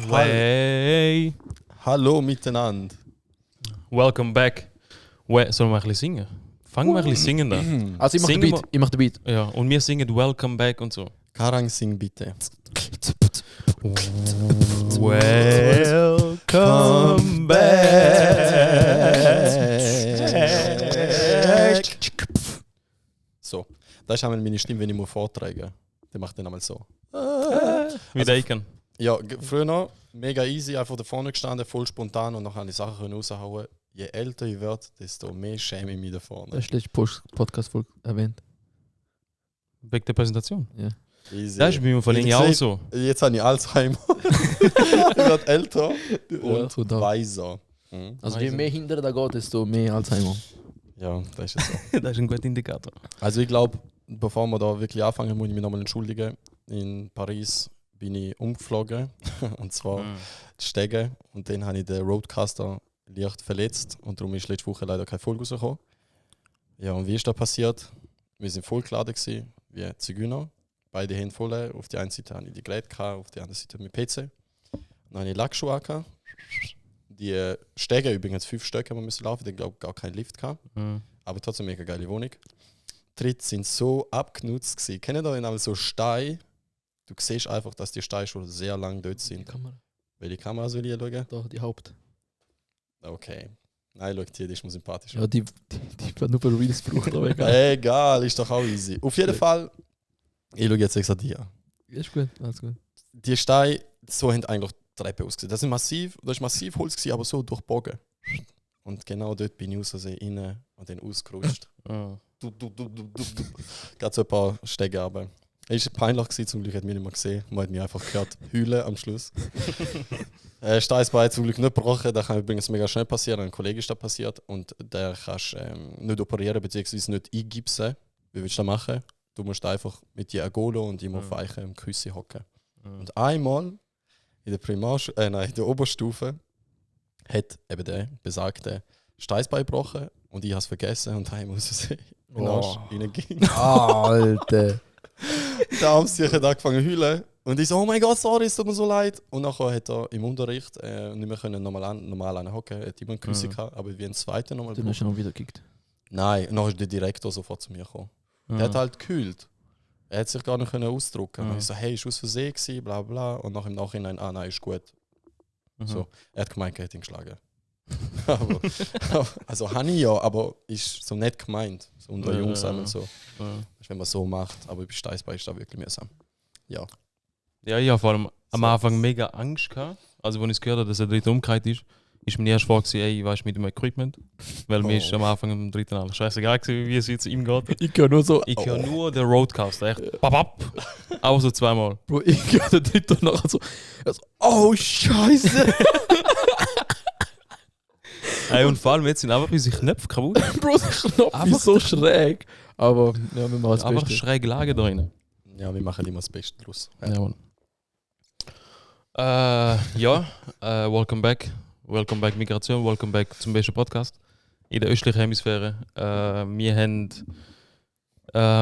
Hey. Hallo miteinander. Welcome back. Sollen wir ein bisschen singen? Fangen wir ein bisschen singen an. Also ich mach den Beat. Ja, und wir singen Welcome back und so. Karang, sing bitte. Welcome back. So, das ist einmal meine Stimme, wenn ich muss vortragen. Der macht dann einmal so. Wie der Icon. Ja, früher noch mega easy, einfach da vorne gestanden, voll spontan und dann habe ich Sachen raushauen. Je älter ich werde, desto mehr schäme ich mich da vorne. Das ist letzte Podcast-Folge erwähnt. Wegen der Präsentation. Ja. Easy. Das ist bei mir von Ihnen auch so. Jetzt habe ich Alzheimer. Ich werde älter und so da. weiser. Mhm. Also je mehr hinter da geht, desto mehr Alzheimer. Ja, das ist so. Das ist ein guter Indikator. Also ich glaube, bevor wir da wirklich anfangen, muss ich mich nochmal entschuldigen. In Paris bin ich umgeflogen, und zwar die Stege. Und dann habe ich den Roadcaster leicht verletzt und darum ist letzte Woche leider keine Folge rausgekommen. Ja, und wie ist das passiert? Wir waren voll geladen gewesen, wie Zigeuner. Beide Hände voll. Auf der einen Seite hatte ich die Geräte, auf der anderen Seite mein PC. Dann hatte ich Lackschuhe angehabt. Die Stege, übrigens 5 Stück haben wir müssen laufen, ich glaube gar keinen Lift gehabt. Aber trotzdem mega geile Wohnung. Die Tritte sind so abgenutzt gewesen. Kennt ihr einmal so Steine? Du siehst einfach, dass die Steine schon sehr lange dort Die sind. Kamera. Welche Kamera soll ich schauen? Da, die Haupt. Okay. Nein, schau, die ist mir sympathisch. Ja, die wird nur für Reels brauchen, aber egal. Egal, ist doch auch easy. Auf jeden Fall, ich schaue jetzt extra dir. Ist gut, alles gut. Die Steine, so haben eigentlich die Treppe ausgesehen. Das ist massiv Holz gewesen, aber so durchbogen. Und genau dort bin ich aus Versehen rein und dann ausgerutscht. Gerade so ein paar Stege runter. Es war peinlich gewesen, zum Glück hat mich nicht mehr gesehen. Man hat mich einfach gehört heulen am Schluss. Steißbein zum Glück nicht gebrochen, das kann übrigens mega schnell passieren. Ein Kollege ist da passiert und der kannst nicht operieren bzw. nicht eingipsen. Wie willst du das machen? Du musst einfach mit dir Agolo und immer auf Weichen im Küsse hocken. Und einmal in der Oberstufe hat eben der besagte Steißbein gebrochen und ich habe es vergessen und heim muss es in den Arsch reinging. Alter. Der Amtstier hat angefangen zu heulen. Und ich so, oh mein Gott, sorry, es tut mir so leid. Und nachher hat er im Unterricht nicht mehr können normal hocken. Er hat immer einen Küsse gehabt, aber wie ein zweiter nochmal. Du hast ja noch wieder gekickt. Nein, und dann ist der Direktor sofort zu mir gekommen. Er hat halt gekühlt. Er hat sich gar nicht können ausdrücken. Und ich so, hey, ist aus Versehen gewesen, bla bla. Und nach im Nachhinein, nein, ist gut. So, er hat gemeint, er hat ihn geschlagen. Also habe ich ja, aber ist so nett gemeint. So unter Jungs und so. Wenn man so macht, aber bei Steißbein ist das wirklich mühsam. Ja. Ja, ich habe vor allem am Anfang mega Angst gehabt. Also, als ich gehört habe, dass der dritte umgekehrt ist mir erst vor, ey, was ist mit dem Equipment? Weil mir ist am Anfang am dritten alles scheißegal gewesen, wie es jetzt ihm geht. Ich höre nur so. Ich höre nur den Roadcaster, echt. Babab. Auch so zweimal. Bro, ich höre den dritten nachher so. Oh, Scheiße! Ey, und vor allem jetzt sind einfach unsere Knöpfe kaputt. Bro, der Knopf ist so schräg. Aber ja, wir machen das Einfach Beste. schräg Lage da drin. Ja, wir machen immer das Beste draus. Ja, Mann. Welcome back. Welcome back Migration, welcome back zum besten Podcast in der östlichen Hemisphäre. Wir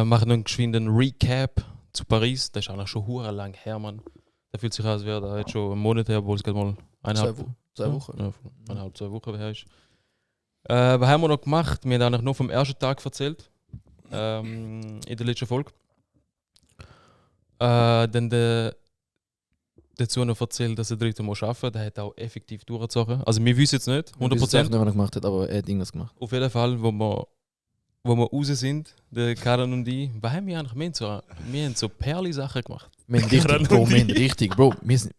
machen einen geschwinden Recap zu Paris. Das ist auch noch schon hure lang her, Mann. Da fühlt sich an, als wäre da jetzt schon einen Monat her, obwohl es gerade mal 2 Wochen. Ja, 2 Wochen her ist. Was haben wir noch gemacht? Wir haben eigentlich nur vom ersten Tag erzählt. In der letzten Folge. Dann dazu noch erzählt, dass er dritte Mal arbeiten. Der hat auch effektiv durchgezogen. Also wir wissen jetzt nicht, 100%. Ich weiß nicht, was er gemacht hat, aber er hat irgendwas gemacht. Auf jeden Fall, wo wir raus sind, der Karan und ich, was haben wir eigentlich? Wir haben so Perli-Sachen gemacht. Wir haben richtig, Bro, wir haben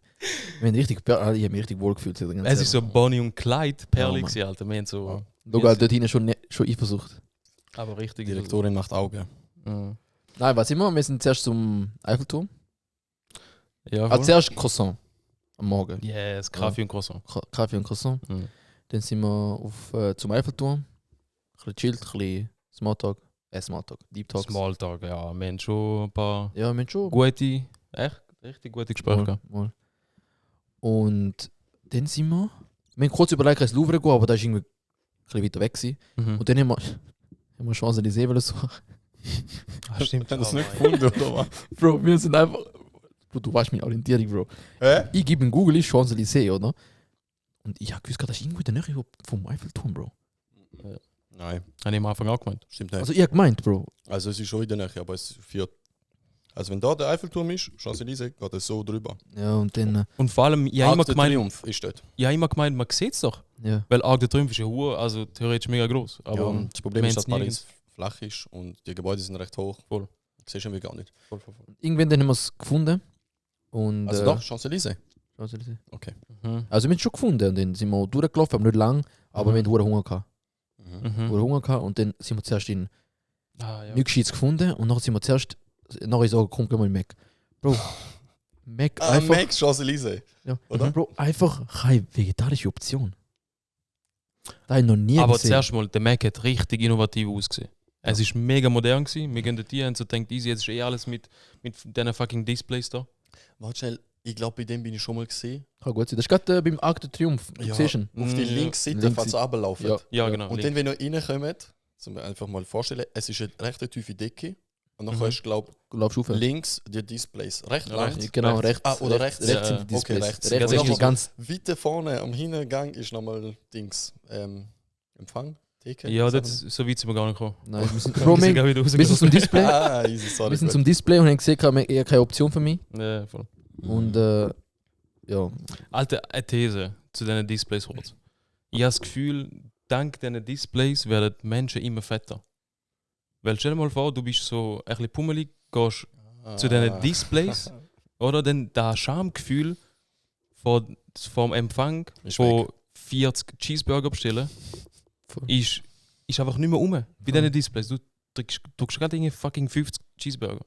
richtig, ich habe mich richtig wohl gefühlt. Es ist so Bonnie und Clyde Perli Ja, gewesen, Alter. Wir haben so... Sogar dort hinten schon Eifersucht. Aber richtig. Die Direktorin macht Augen. Ja. Nein, was immer, wir sind zuerst zum Eiffelturm. Ja, Also zuerst Croissant am Morgen. Yes, Kaffee und Croissant. Kaffee und Croissant. Dann sind wir zum Eiffelturm. Ein bisschen chillt, ein bisschen Smalltalk. Deep Talks. Smalltalk, ja. Wir haben schon ein paar Ja, wir haben schon. gute, richtig gute Gespräche gehabt. Mal. Und dann sind wir haben kurz überlegt, ins Louvre gehen, aber da war irgendwie ein bisschen weiter weg gewesen. Und dann haben wir Champs-Élysées suchen. Stimmt. Haben das nicht gefunden, oder was? Bro, wir sind einfach... Bro, du weißt meine Orientierung, Bro. Hä? Ich gebe in Google Champs-Élysées, oder? Und ich habe gewusst, das ist irgendwo in der Nähe vom Eiffelturm, Bro. Nein, Habe ich am Anfang auch gemeint. stimmt nicht. Also ich habe gemeint, Bro. Also es ist schon in der Nähe, aber es führt... Also wenn da der Eiffelturm ist, Champs-Élysées, geht es so drüber. Ja, und dann, Und vor allem, ich habe Arc immer de gemeint, Triomphe ist dort. man sieht es doch. ja. Weil Arc de Triomphe ist ja hoch, also theoretisch mega groß. Aber Ja, und das Problem wir ist, dass haben's Paris flach ist und die Gebäude sind recht hoch. Voll. Siehst du irgendwie gar nicht. Irgendwann dann haben wir es gefunden. Und, Also doch, Champs-Élysées. Champs-Élysées. Okay. Mhm. Also wir haben es schon gefunden und dann sind wir auch durchgelaufen, aber nicht lang, aber wir hatten hohen Hunger gehabt. Mhm. Hohen Hunger gehabt und dann sind wir zuerst in Ah, ja. Milkshits gefunden und nachher sind wir zuerst, nachher ist auch komm, gehen wir in Mac. Bro, Mac Ah, einfach, Max Champs-Élysées. ja, oder? Bro, einfach keine vegetarische Option. Da habe ich noch nie Aber gesehen. zuerst mal, der Mac hat richtig innovativ ausgesehen. Es ist mega modern gewesen. Wir gehen dort hier und so denkt, easy, jetzt ist alles mit diesen fucking Displays da. Warte schnell, ich glaube, bei dem bin ich schon mal gesehen. Kann gut sein. Das ist gerade beim Arc de Triomphe. Du Ja. siehst ihn. Auf die Ja. Linksseite, Links- falls ihr runterlauft. Ja. Ja, genau. Und dann, wenn ihr reinkommt, zum einfach mal vorstellen, es ist eine recht tiefe Decke. Und dann Mhm. hast du, glaube Du laufst auf. ich, links die Displays. Recht Ja, lang. rechts. Genau, rechts. Ah, oder rechts. Rechts Ja, sind die okay, Displays. rechts. Rechts Ja, ist die das ganz... Weiter vorne am Hintergang ist nochmal Dings. Empfang? Theke? Ja, so weit sind wir gar nicht gekommen. Nein, wir sind, Wir Bro, sind wir auch wieder wir sind rausgekommen. zum Display. Ah, easy, sorry. Wir sind gut. zum Display und haben gesehen, ich habe keine Option für mich. Ja, voll. Und ja, Alte eine These zu diesen Displays kurz. Ich habe das Gefühl, dank diesen Displays werden die Menschen immer fetter. Weil stell dir mal vor, du bist so ein bisschen pummelig, gehst zu diesen Displays, oder? Dann das Schamgefühl vom Empfang Ist von 40 Cheeseburger bestellen Voll. ist einfach nicht mehr rum bei diesen Displays. Du drückst gerade irgendwie fucking 50 Cheeseburger.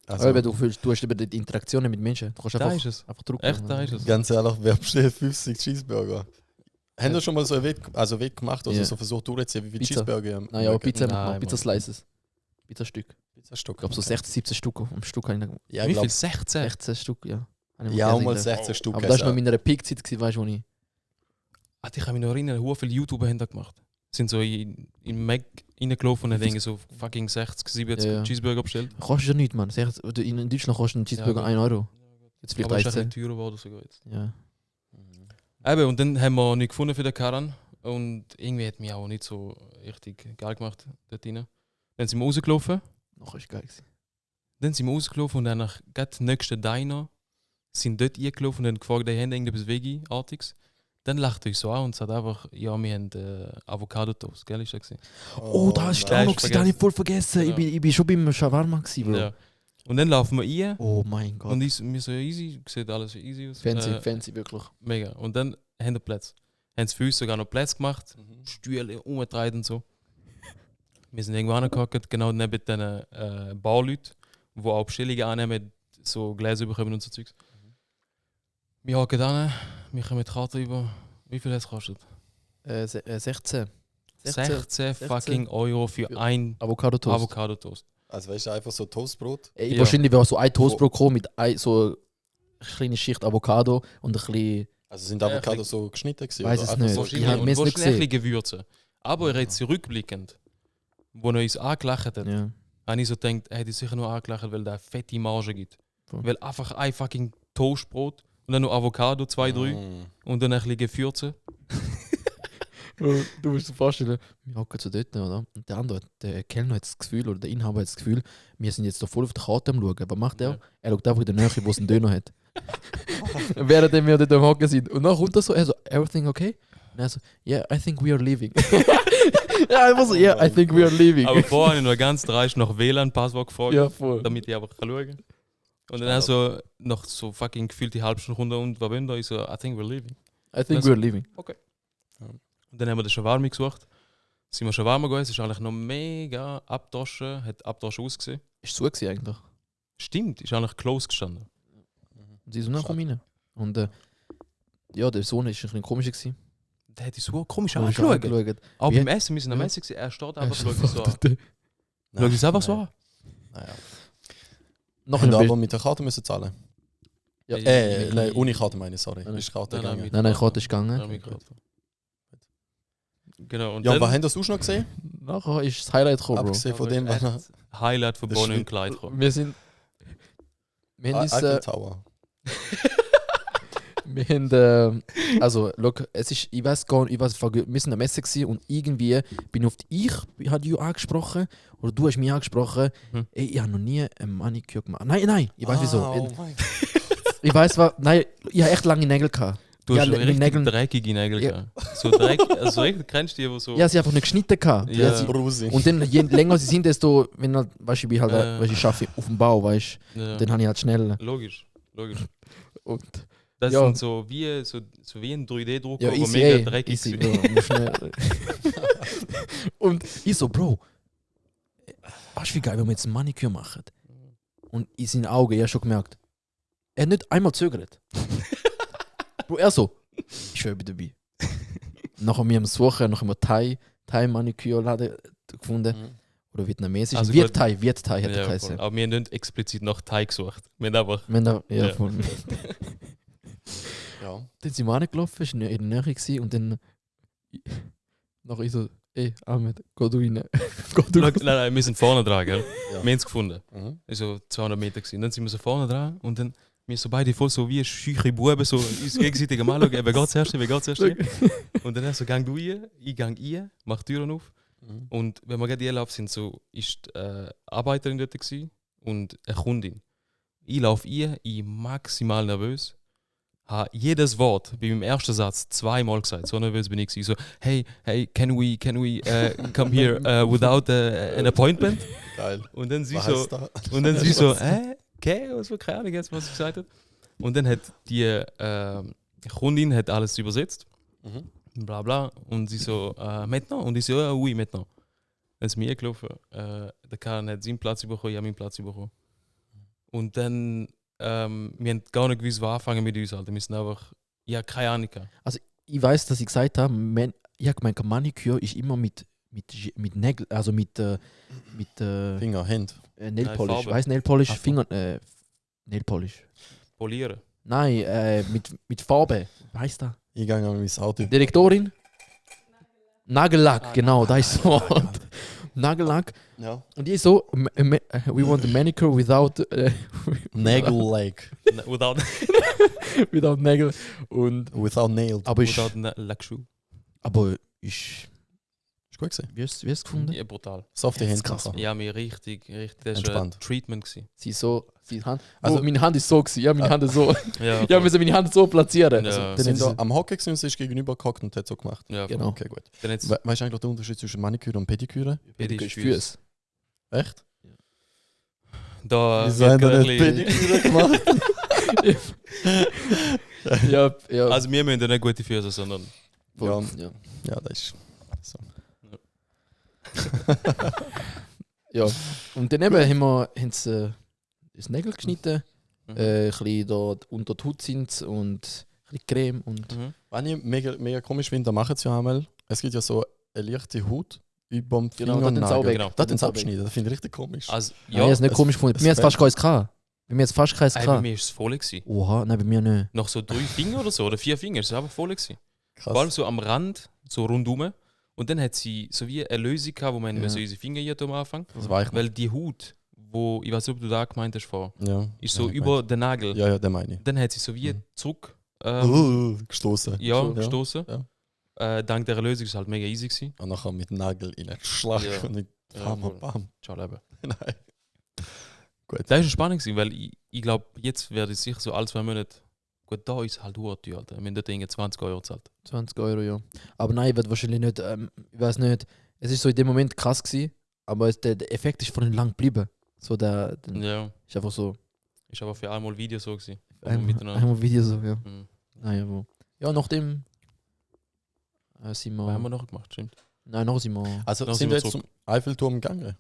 Also, weil du fühlst, du hast eben die Interaktionen mit Menschen. Du kannst Da einfach, ist es. einfach drücken. Echt, da ist es. ganz ehrlich, wer bestellt 50 Cheeseburger? Haben wir schon mal so einen Wett gemacht, also Ja. so versucht durchzuziehen, wie viele Pizza. Cheeseburger ihr Nein, aber Pizza, Nein, noch, Pizza Mann. Slices. Pizzastück. Pizzastück. Ich glaube so 16, 17 Stück am Stück habe ich noch. Ja, Wie ich viel? glaube, 16? 16 Stück, ja. Habe ich ja, mal auch mal gesehen. 16 Stück. Aber das war noch also. in meiner Peak-Zeit, weißt du, wo ich... Ah, ich kann mich noch erinnern, wie viele YouTuber haben das gemacht. Sind so in Mac reingelaufen und haben irgendwie so fucking 60, 70 Ja. Cheeseburger bestellt. Kostet ja nichts, Mann. In Deutschland kostet ein Cheeseburger Ja, 1 Euro. Jetzt vielleicht Aber es ist ein 13. bisschen teurer geworden sogar jetzt. Ja. Eben, und dann haben wir nichts gefunden für den Karren. Und irgendwie hat mich auch nicht so richtig geil gemacht dort rein. Dann sind wir rausgelaufen. Noch ist geil gewesen. Dann sind wir rausgelaufen und dann nach gerade nächsten Diner sind dort eingelaufen und haben gefragt, hey, haben die irgendetwas Veggie-artiges? Dann lacht euch so an und sagt einfach, ja, wir haben Avocado-Toast, gell, ist das gewesen? Oh, da ist nein, auch noch ist gewesen, da habe ich voll vergessen. Genau. Ich bin schon beim Shawarma gewesen, Bro. Ja. Und dann laufen wir rein Oh mein Gott. und wir so easy, sieht alles easy aus. Fancy, wirklich. Mega. Und dann haben wir Platz. Haben sie für uns sogar noch Platz gemacht, Mhm. Stühle umgedreht und so. Wir sind irgendwo angehockt, genau neben den Barleuten, die auch Bestellungen annehmen, so Gläser bekommen und so Zeugs. Wir hocken an, wir kommen mit Karte über. Wie viel hat es gekostet? 16. 16 fucking Euro für Für ein Avocado-Toast. Avocado-Toast. Also weißt du, einfach so Toastbrot. Ey, Ja. Wahrscheinlich wäre so ein Toastbrot gekommen mit so eine kleine Schicht Avocado und ein bisschen... Also sind Avocados so geschnitten gewesen? Weiß oder es einfach nicht. So Ich Wahrscheinlich, hab- und mir ist nicht wahrscheinlich ein gesehen. bisschen Gewürze. Aber jetzt rückblickend, wo er uns angelacht hat, Ja. habe ich so gedacht, er hätte sicher nur angelacht, weil der eine fette Marge gibt. Voll. Weil einfach ein fucking Toastbrot und dann noch Avocado, 2, 3 Mm. und dann ein bisschen Gewürze. Du musst dir vorstellen, wir hocken so dort, oder? Und der andere, der Kellner hat das Gefühl, oder der Inhaber hat das Gefühl, wir sind jetzt da voll auf der Karte am Schauen. Was macht er? Ja. Er schaut einfach in der Nähe, wo es einen Döner hat. Während wir dort am Hocken sind. Und dann kommt er so, er so, everything okay? Und er so, yeah, I think we are leaving. Ja, einfach so, yeah, I think we are leaving. Aber vorher habe ich noch ganz dreist nach WLAN-Passwort gefragt, Ja, voll. damit ich einfach schauen kann. Und dann so nach so fucking gefühlt die halbe Stunde runter und was bin da? Ich so, I think we're leaving. I think we are leaving. Und dann haben wir den Shawarma gesucht. Sind wir Shawarma gegessen, ist eigentlich noch mega abgedroschen, hat abgedroschen ausgesehen. Ist zu gewesen eigentlich. Stimmt, ist eigentlich close gestanden. Und sie ist dann komm rein. Und ja, der Sohn ist ein bisschen komisch gewesen. Der hat uns so komisch Er ist angeschaut. angeschaut. Auch Wie- beim Essen, wir sind am Ja. Essen gewesen, er steht Er einfach, schaut uns so an. schaut- Schaut uns einfach so an. Naja. Nachher Haben wir bist- aber mit der Karte müssen zahlen? Ja. Nein, Unikarte meine ich, sorry. Nein, Ist Karte nein, nein, gegangen. mit- Nein, die Karte ist gegangen. Ja, mit Karte. Genau, und Ja, dann was haben das auch noch gesehen? Nachher ist das Highlight gekommen, Bro. Abgesehen von dem, ist was echt Highlight von Das Bonnie ist- und Clyde gekommen. Wir sind... Wir haben uns, Eiffel Tower. Wir haben, also, look, es ist, ich weiß gar nicht, wir sind am Essen gewesen und irgendwie bin ich habe dich angesprochen oder du hast mich angesprochen. Mhm. Ey, ich habe noch nie eine Maniküre gemacht. Nein, ich weiß wieso. Oh mein Ich weiß was, nein, ich habe echt lange Nägel gehabt. Du Ja, hast mit richtig Nägeln- dreckige Nägel Ja. gehabt. So dreckig, also richtig, kennst du die, wo so... Ja, sie einfach nicht geschnitten gehabt. Ja. Ja, Brusi. und dann, je länger sie sind, desto, wenn halt, weißt du, ich bin halt, Ja. weißt, ich arbeite auf dem Bau, weißt Ja. dann habe ich halt schnell. Logisch. Und Das Ja. sind so wie ein 3D-Drucker, ja, aber easy, mega ey, dreckig easy, ist. Bro, muss schnell. Und ich so, Bro, weißt du, wie geil, wenn wir jetzt eine Maniküre machen? Und in seinen Augen, ich habe schon gemerkt, er hat nicht einmal zögert. Bro, er so, ich schwöre dabei. Nachher wir am Suchen, nachher haben wir Thai-Maniküre-Laden gefunden. Mhm. Oder vietnamesisch. Also Viet Thai hat er Ja, geheißen. voll. Aber wir haben nicht explizit nach Thai gesucht. Wir haben einfach... Wenn da, ja, Ja. voll. Ja. Dann sind wir angelaufen, ist in der Nähe gewesen, und dann nachher ich so, ey, Ahmed, geh du rein. Geh du Nein, wir sind vorne dran, gell? Ja. Wir haben es gefunden. Mhm. Also 200 Meter gewesen. Dann sind wir so vorne dran und dann wir so beide voll so wie schüche Buben, so uns gegenseitig am anschauen, wer geht zuerst, wer geht zuerst. Und dann er so, gang du rein, ich gang rein, mach die Türen auf. Mhm. Und wenn wir gerade einlaufen sind, so ist die Arbeiterin dort gewesen und eine Kundin. Ich laufe ein, ich maximal nervös. Habe jedes Wort bei meinem ersten Satz zweimal gesagt. So nervös bin ich gewesen. So, hey, can we come here without an appointment? Geil. Und dann sie Was so, heißt da? und dann sie so, okay, was für keine Ahnung jetzt, was sie gesagt hat. Und dann hat die Kundin hat alles übersetzt, Mhm. bla bla. Und sie so, maintenant? Und ich so, ja, oui, maintenant. Dann ist mir gelaufen. Der Kahn hat seinen Platz bekommen, ich habe meinen Platz bekommen. Und dann, wir haben gar nicht gewusst, was anfangen mit uns. Alter. Wir sind einfach, ja, keine Ahnung. gehabt. Ich weiß, dass ich gesagt habe, ich habe gemeint, Maniküre ist immer mit Nägel, also mit Finger, Hand. Nail Nein, Polish. Farbe. Weißt Nail Polish? Ach so. Finger, Nail Polish. Polieren. Nein, mit Farbe. Wie heißt das? Ich gehe an mein Auto. Direktorin? Nagellack, genau, das ist das Wort. Nagellack. Ja. Und ich so, we want a manicure without, Nägel-like. Without, without Nägel. Und, Without nailed. aber ich, without Lackschuh. aber ich, Ist gut gewesen. wie hast du es gefunden? Ja, brutal. Softe Das ist Hände. krass. nachher. Ja, mir richtig, das war ein Entspannt. Treatment. Gewesen. Sie Hand, Also- also meine Hand ist so gewesen, ja, meine Hand ist so. Ja, Ja, müssen meine Hand so platzieren. Ja. Also, Wir dann Sind ist da sie- am Hocken gewesen und sie ist gegenüber gehockt und hat so gemacht. ja, Genau. Okay, gut. Dann jetzt Weißt du eigentlich den Unterschied zwischen Maniküre und Pediküre? Pediküre. Füße. Echt? da Wieso wird haben wir gerade nicht ein bisschen- Pediküre gemacht? ja. Also wir müssen ja nicht gute Füße, sondern Ja, ja. ja, das ist so. Ja. Und dann eben haben sie das Nägel geschnitten, Mhm. ein bisschen dort unter die Haut sind und ein bisschen Creme und Was ich mega komisch finde, da machen sie ja einmal. Es gibt ja so eine leichte Haut über dem Genau, Finger das und sind sie auch Nagel. weg. Genau. Das sind sie abschneiden, das finde ich richtig komisch. also, ja, ich habe es nicht es- komisch gefunden. Bei es mir hat es fast fällt- keins gehabt. Bei mir hat es fast keins bei gehabt. mir war es voll. Gewesen. Oha, nein, bei mir nicht. Nach so 3 Finger oder so, oder 4 Finger, ist es einfach voll. Gewesen. Vor allem Krass. so am Rand, so rundum. Und dann hat sie so wie eine Lösung gehabt, wo man Ja. so unsere Finger hier am Anfang. Das war ich. Weil die Haut, wo, ich weiß nicht, ob du da gemeint hast vor, Ja. ist so ja, ich über den Nagel. mein- Ja, den meine ich. Dann hat sie so wie Mhm. zurück Gestoßen. ja, So, gestoßen. Ja. Dank der Lösung ist es halt mega easy gewesen. Und nachher mit dem Nagel in einen Schlag Ja. und nicht Ja, bam, voll. bam. Ciao, Leben. Nein. Gut. Das war spannend, gewesen, weil ich glaube, jetzt werde ich sicher so alle 2 Monate. Gut, da ist halt hoch teuer, Alter. Wir haben dort irgendwie 20 Euro gezahlt. 20 Euro, ja. Aber nein, ich werde wahrscheinlich nicht, ich weiß nicht. Es ist so in dem Moment krass gewesen, aber der Effekt ist von lang geblieben. So der Ja. ist einfach so. Ist aber für einmal Video so gewesen. Einmal Video so, ja. Mhm. Naja, wo. Ja, nachdem sind Was haben wir. wir noch gemacht, stimmt? Nein, noch sind wir. Also Dann sind sind wir wir jetzt zum Eiffelturm gegangen?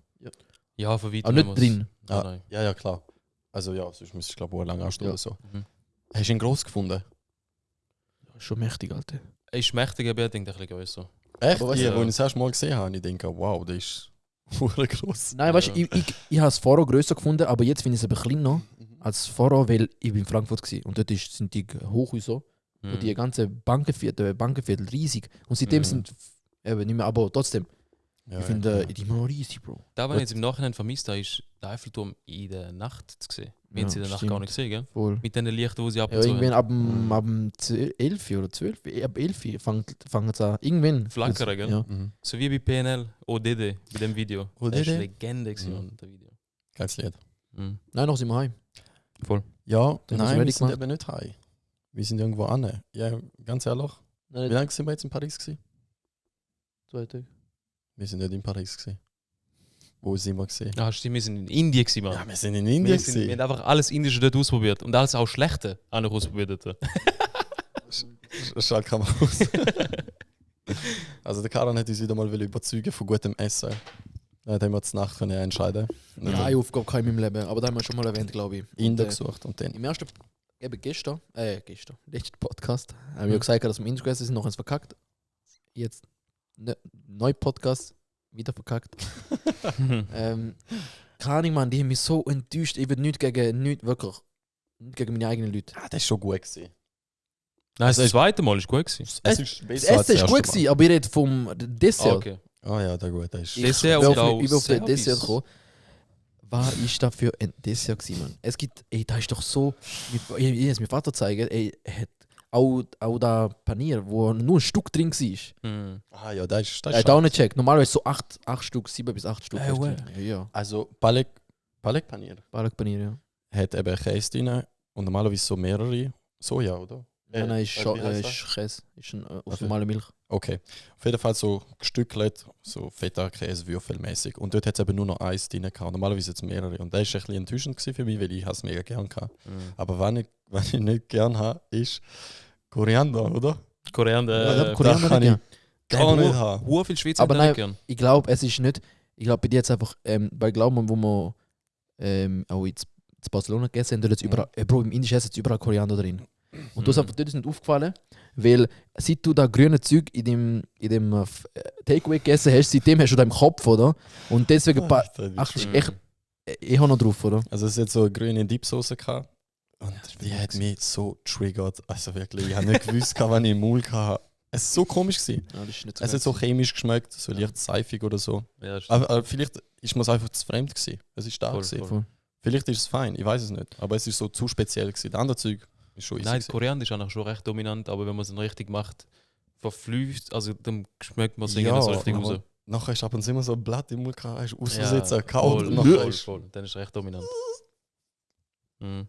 Ja, von weitem. Aber haben nicht wir's- drin. Nein, Ah. nein. Ja, ja, klar. Also ja, sonst müsste ich glaube ich lange anstehen Ja. oder so. Mhm. Hast du ihn gross gefunden? Schon mächtig, Alter. Ist mächtig, aber ich denke, ein bisschen größer. Echt? Aber weißt Ja, du- wo ich das erste Mal gesehen habe, ich denke, wow, das ist hure gross. Nein, weißt du, Ja. ich habe es vorher grösser gefunden, aber jetzt finde ich es aber kleiner als vorher, weil ich bin in Frankfurt war. Und dort sind die Hochhäuser Mhm. und die ganze Bankenviertel riesig. Und seitdem Mhm. sind eben nicht mehr, aber trotzdem. Ja, Ich finde, ja. die sind noch riesig, Bro. Da, was ich jetzt im Nachhinein vermisst habe, ist der Eiffelturm in der Nacht zu sehen. Wir haben sie in der Nacht gar stimmt. nicht gesehen, gell? Voll. Mit den Lichtern, die sie ab Ja, und zu irgendwann haben. ab dem 11 oder 12, ab 11 fangen sie an. Irgendwann. Flackern, gell? Ja. Mhm. So wie bei PNL, ODD, bei dem Video. Das ODD? war Legende, gewesen, Mhm. Mann, das Video. Geiles Lied. Mhm. Nein, noch sind wir heim. Voll. Ja, Dann hast du nein, wir ready sind gemacht? eben nicht heim. Wir sind irgendwo an. Ja, ganz ehrlich. Wie lange sind wir jetzt in Paris gewesen? 2 Tage. Wir sind nicht in Paris gewesen. Wo sind wir gewesen? Ah, stimmt, wir sind in Indien gewesen, Mann. Ja, wir sind in wir, Indien sind, wir gewesen. haben einfach alles Indische dort ausprobiert. Und alles auch Schlechte auch noch ausprobiert dort. Schalt kann man aus. Also der Karan hat uns wieder mal überzeugen von gutem Essen. Dann haben wir zur Nacht können entscheiden. Ja, eine Aufgabe kann ich in meinem Leben, aber da haben wir schon mal erwähnt, glaube ich. Inder Und, gesucht und dann. Im ersten, eben gestern, letzten Podcast, haben wir gesagt, dass wir Inder gegessen sind, noch eins verkackt. Jetzt, neuer Podcast, wieder verkackt. Keine Ahnung, Mann, die haben mich so enttäuscht. Ich will nicht wirklich, nicht gegen meine eigenen Leute. Ah, das ist schon gut gewesen. Nein, das zweite Mal ist gut gewesen. Es ist Das besser als Essen ist das gut erste Mal. gewesen, aber ich rede vom Dessert. Ah, okay. Ah ja, der gut, der ist. Dessert will und auf- auch ich will auf den Service. Dessert kommen. Was ist da für ein Dessert gewesen, Mann? Es gibt, da ist doch so, ich es meinem Vater zeigen, er hat auch da Panier, wo nur ein Stück drin war. Mhm. Ah ja, das ist. Das Er ist hat auch nicht gecheckt. Normalerweise so 8 Stück, 7 bis 8 Stück. Well. Ja, Also Palek Panier Balak Panier, ja. hat eben Käse drin und normalerweise so mehrere Soja, oder? Nein, ist wie heisst das? Käse. Ist aus Also- normaler Milch. Okay. Auf jeden Fall so gestückelt, so Feta-Käse, würfelmäßig. Und dort hat es eben nur noch eins drin gehabt. Normalerweise jetzt mehrere. Und das war ein bisschen enttäuschend gewesen für mich, weil ich es mega gern hatte. Mhm. Aber was ich nicht gern habe, ist Koriander, oder? Koriander. Ja, Koriander kann nicht ich gar nicht haben. Hure viel Schweizer Aber haben nein, nicht gern. Ich glaube, es ist nicht. Ich glaube, bei dir jetzt einfach, weil glauben wir, wo wir auch in Barcelona gegessen haben, dort jetzt überall, Bro, im indischen Essen ist überall Koriander drin. Und das ist einfach dort nicht aufgefallen, weil seit du da grüne Zeug in dem Takeaway gegessen hast, seitdem hast du da im Kopf, oder? Und deswegen Alter, wie achtest schlimm. du echt ich habe noch drauf, oder? Also es hat so eine grüne Dipsoße gehabt. Und die hat mich so triggert. Also wirklich, ich habe nicht gewusst, was ich im Mund hatte. Es war so komisch gewesen. Ja, das ist nicht Es hat so chemisch geschmeckt, so leicht seifig oder so. Ja, stimmt. Aber vielleicht ist mir es einfach zu fremd gewesen. Es ist stark Voll, gewesen. voll. Vielleicht ist es fein, ich weiß es nicht. Aber es ist so zu speziell gewesen. Das andere Zeug ist schon easy Nein, gewesen. Koriander ist eigentlich schon recht dominant, aber wenn man es dann richtig macht, verflüßt, also dann schmeckt man es Ja, irgendwie so richtig aber- raus. Nachher ist ab und zu immer so ein Blatt im Mund gehabt, hast du Ja, ausgesetzt, kaut voll, und nachher voll, ist... voll. Dann ist es recht dominant. Mhm.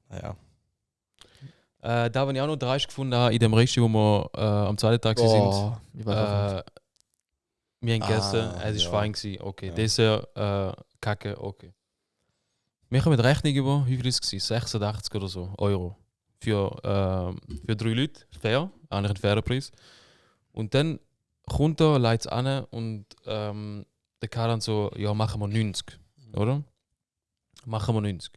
Naja. Da, was ich auch noch dreist gefunden habe, in dem Resti, wo wir am zweiten Tag sind, Ich weiß auch nicht. wir haben gegessen, es war ja. fein gewesen, okay. Ja. Dessert, Kacke, okay. Wir haben mit Rechnung über, wie viel ist es? 86 oder so Euro. Für 3 Leute, fair, eigentlich ein fairer Preis. Und dann kommt er, leitet es an und der kann dann so, ja, machen wir 90, oder? Machen wir 90.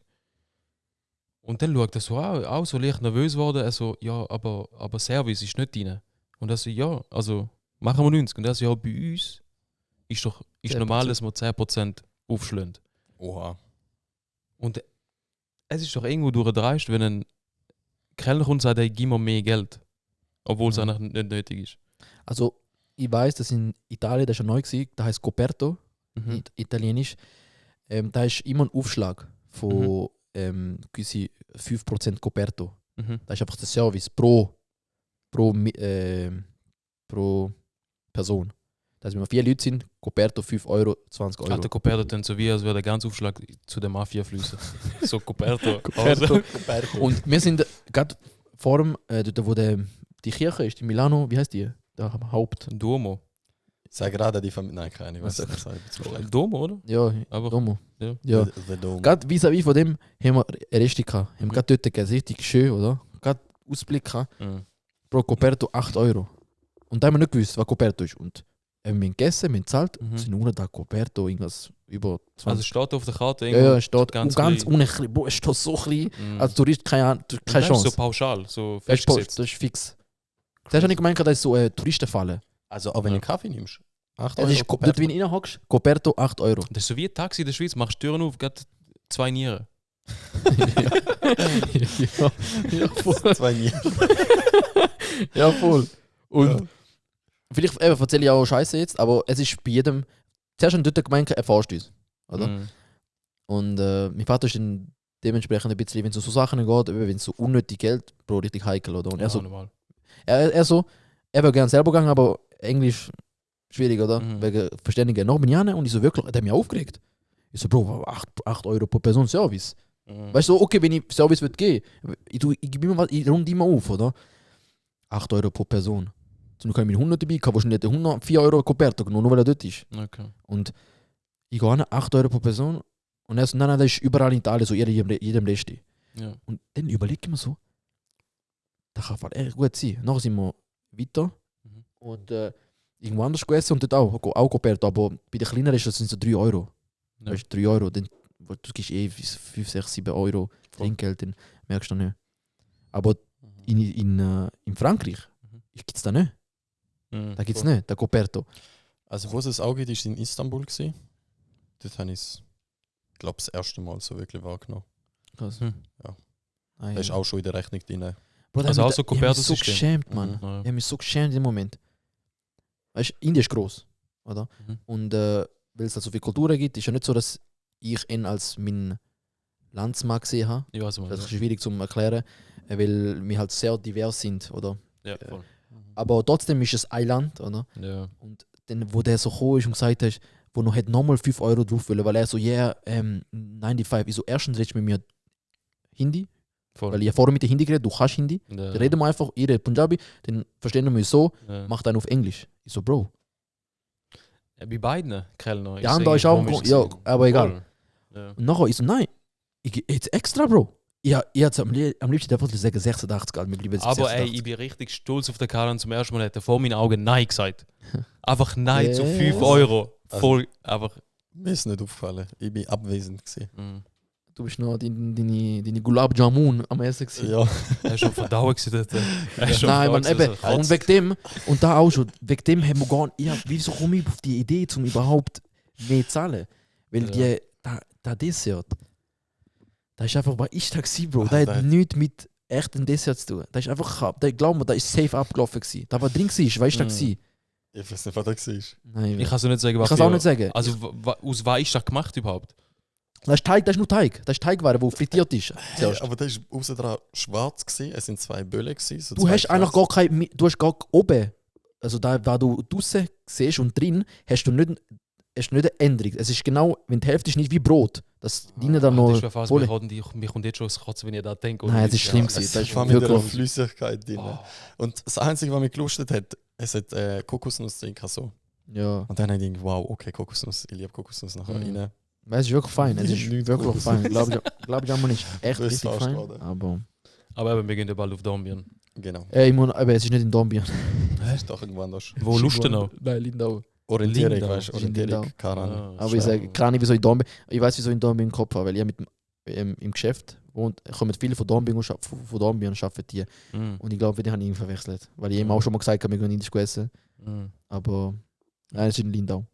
Und dann schaut er so auch so leicht nervös geworden, er so, ja, aber Service ist nicht drin. Und er so, ja, also machen wir 90. Und er so, ja, bei uns ist 10%. normal, dass wir 10% aufschlagen. Oha. Und es ist doch irgendwo durchdreist, wenn ein Kellner kommt und sagt, hey, gib mir mehr Geld. Obwohl es Ja. eigentlich nicht nötig ist. Also, ich weiß, dass in Italien, das ist ja neu gewesen, da heißt Coperto, Mhm. italienisch. Da ist immer ein Aufschlag von gewisse 5% Coperto. Mhm. Das ist einfach der Service pro Person. Das heißt, wenn wir 4 Leute sind, Coperto 5 Euro, 20 Euro. Alter Coperto dann so wie, als wäre der ganze Aufschlag zu der Mafia fließen. So Coperto. Coperto. Coperto. Und wir sind gerade vor dem, dort wo die Kirche ist, in Milano, wie heißt die? Der Haupt. Duomo. Sag gerade die Familie. Nein, keine, ich weiß nicht. Das ist zu schlecht. Duomo, oder? Ja, Aber Domo. ja. Ja. The Dome. Gerade vis-à-vis von dem haben wir Resti gehabt. Haben gerade dort gegessen, richtig schön, oder? Gerade Ausblick gehabt. Mhm. Pro Coperto 8 Euro. Und da haben wir nicht gewusst, was Coperto ist. Und wir haben gegessen, wir haben gezahlt, Mhm. sind nur da Coperto, irgendwas über 20. Also es steht auf der Karte ja, ja, es steht ganz ganz klein. ohne klein. Bro, es steht so klein. Mhm. Als Tourist keine Und Chance. das ist so pauschal, so das, ist festgesetzt. das ist fix. Das hast du nicht gemeint, das ist so Touristenfalle. Also auch wenn Ja. du einen Kaffee nimmst. 8 Es ist dort, wie du reinhockst, Coperto 8 Euro. Das ist so wie ein Taxi in der Schweiz, machst Türen auf, geht 2 Nieren. ja, voll. 2 nie. Ja, voll. Und vielleicht erzähle ich auch Scheiße jetzt, aber es ist bei jedem. Zuerst an dort gemeint, erfährst du es. Oder? Mhm. Und mein Vater ist dann dementsprechend ein bisschen, wenn es um so Sachen geht, wenn es so unnötig Geld, Bro, richtig heikel, oder? Und Ja, normal. er wäre gerne selber gegangen, aber Englisch schwierig, oder? Mhm. Wegen Verständigen. Noch bin ich hin und ich so wirklich, der hat mich aufgeregt. Ich so, Bro, 8 Euro pro Person Service. Mhm. Weißt du, so, okay, wenn ich Service würde geben, ich gebe immer was, ich runde immer auf, oder? 8 Euro pro Person. So, dann kann ich mit 100 dabei, kann wahrscheinlich der 104 Euro Coperto genommen, nur weil er dort ist. Okay. Und ich gehe an, 8 Euro pro Person. Und er so, nein, das ist überall in Italien so, jedem Reste. Ja. Und dann überlege ich mir so, das kann voll echt gut sein. Nachher sind wir weiter Mhm. und irgendwo anders gegessen und dort auch Coperto, aber bei den kleineren sind es so 3 Euro. Ja. Weißt du, 3 Euro, dann du gibst 5, 6, 7 Euro Voll. Trinkgeld, dann merkst du das nicht. Aber in Frankreich Mhm. gibt es das nicht. Mhm. Da gibt es Voll. nicht, der Coperto. Also wo es das auch gibt, ist in Istanbul gewesen. Dort habe ich es, glaube das erste Mal so wirklich wahrgenommen. Krass. Hm. Ah, Da ist auch schon in der Rechnung drin. Bro, Also auch so ich hab mich so Coperto-System. geschämt, Mann. Mhm. Ja. Ich habe mich so geschämt in dem Moment. Weißt du, Indien ist groß, oder? Mhm. Und weil es da so viele Kulturen gibt, ist ja nicht so, dass ich ihn als mein Landsmann gesehen habe. Ich weiß mal. Das ist schwierig zu erklären, weil wir halt sehr divers sind, oder? Ja, voll. Aber trotzdem ist es ein Land, oder? Ja. Und dann, wo der so gekommen ist und gesagt hat, wo noch hätte nochmal 5 Euro drauf wollen, weil er so, 95. Ich so, erstens redest du mit mir Hindi, Voll. weil ich vorher mit dir Hindi geredet, du kannst Hindi. Ja. Dann reden wir einfach, ich rede Punjabi, dann verstehen wir mich so, Ja. mach dann auf Englisch. Ich so, Bro. Ja, bei beiden Kellner. Der andere ist auch, ja, aber egal. Ja. Und nachher, ich so, nein, ich gehe jetzt extra, Bro. Ich hätte am liebsten einfach sagen 86, wir bleiben jetzt Aber ey, 86. ich bin richtig stolz auf den Karl und zum ersten Mal hat er vor meinen Augen Nein gesagt. Einfach Nein zu Yes. 5 Euro. Also- Voll, einfach. Mir ist nicht aufgefallen. Ich bin abwesend gewesen. Mhm. Du bist noch deine Gulab Jamun am Essen gewesen. Ja. Er ist schon verdauen gewesen dort. Er ist schon Nein, man, verdauen eben. gewesen. Und wegen dem, und da auch schon, wegen dem haben wir gar nicht, ja, wieso komme ich auf die Idee, um überhaupt mehr zu zahlen? Weil Ja. der Dessert, das ist einfach, was ist das gewesen, Bro? Ah, Das da- hat nichts mit echten Dessert zu tun. Das ist einfach, glaub mir, das ist safe abgelaufen gewesen. Da war drin gewesen, weißt du, das gewesen? Ich weiß nicht, was das war. Nein, Ich kann es nicht sagen, ich was kann es auch nicht sagen. Also, aus was ist das gemacht überhaupt? Das ist Teig, das ist nur Teig. Das ist Teigware, der frittiert ist. Hey, zuerst. aber da war außen dran schwarz. Gewesen. Es sind 2 Böllen. Gewesen, so Du 2 hast eigentlich Glas. gar kein, du hast gar oben, also da, was du draussen siehst und drin, hast du nicht eine Änderung. Es ist genau, wenn die Hälfte ist nicht wie Brot. Das dienen dann Das noch. ist ja fast, voll- mir kommt jetzt schon das Kotzen, wenn ich da denke. Nein, es ist schlimm Es gewesen. Das ist war mit der wirklich. Flüssigkeit drin. Oh. Und das Einzige, was mich gelustet hat, es hat Kokosnuss drin. So. Ja, Und dann habe ich gedacht, wow, okay, Kokosnuss. Ich liebe Kokosnuss nachher Mhm. rein. es ist wirklich fein. Es ist Nicht wirklich groß. fein. Glaub ich einmal nicht. Echt Das ist richtig fast fein. gerade. Aber. Aber eben, wir gehen ja bald auf Dombien. Genau. Aber es ist nicht in Dombien. Das ist doch irgendwo anders. Wo Lustenau? Nein, Lindau. Orientierung, Lindau. weißt du? Das ist in Orientierung, Lindau. keine Ahnung. Ah, Aber ich schau. sage, keine Ahnung, wieso in Dombien. Ich weiß, wieso in Dombien im Kopf habe, weil ich mit im Geschäft wohnt, kommen viele von Dombien und arbeiten die. Mhm. Und ich glaube, die haben ihn verwechselt. Weil ich ihm auch schon mal gesagt habe, wir gehen indisch essen. Mhm. Aber nein, es ist in Lindau.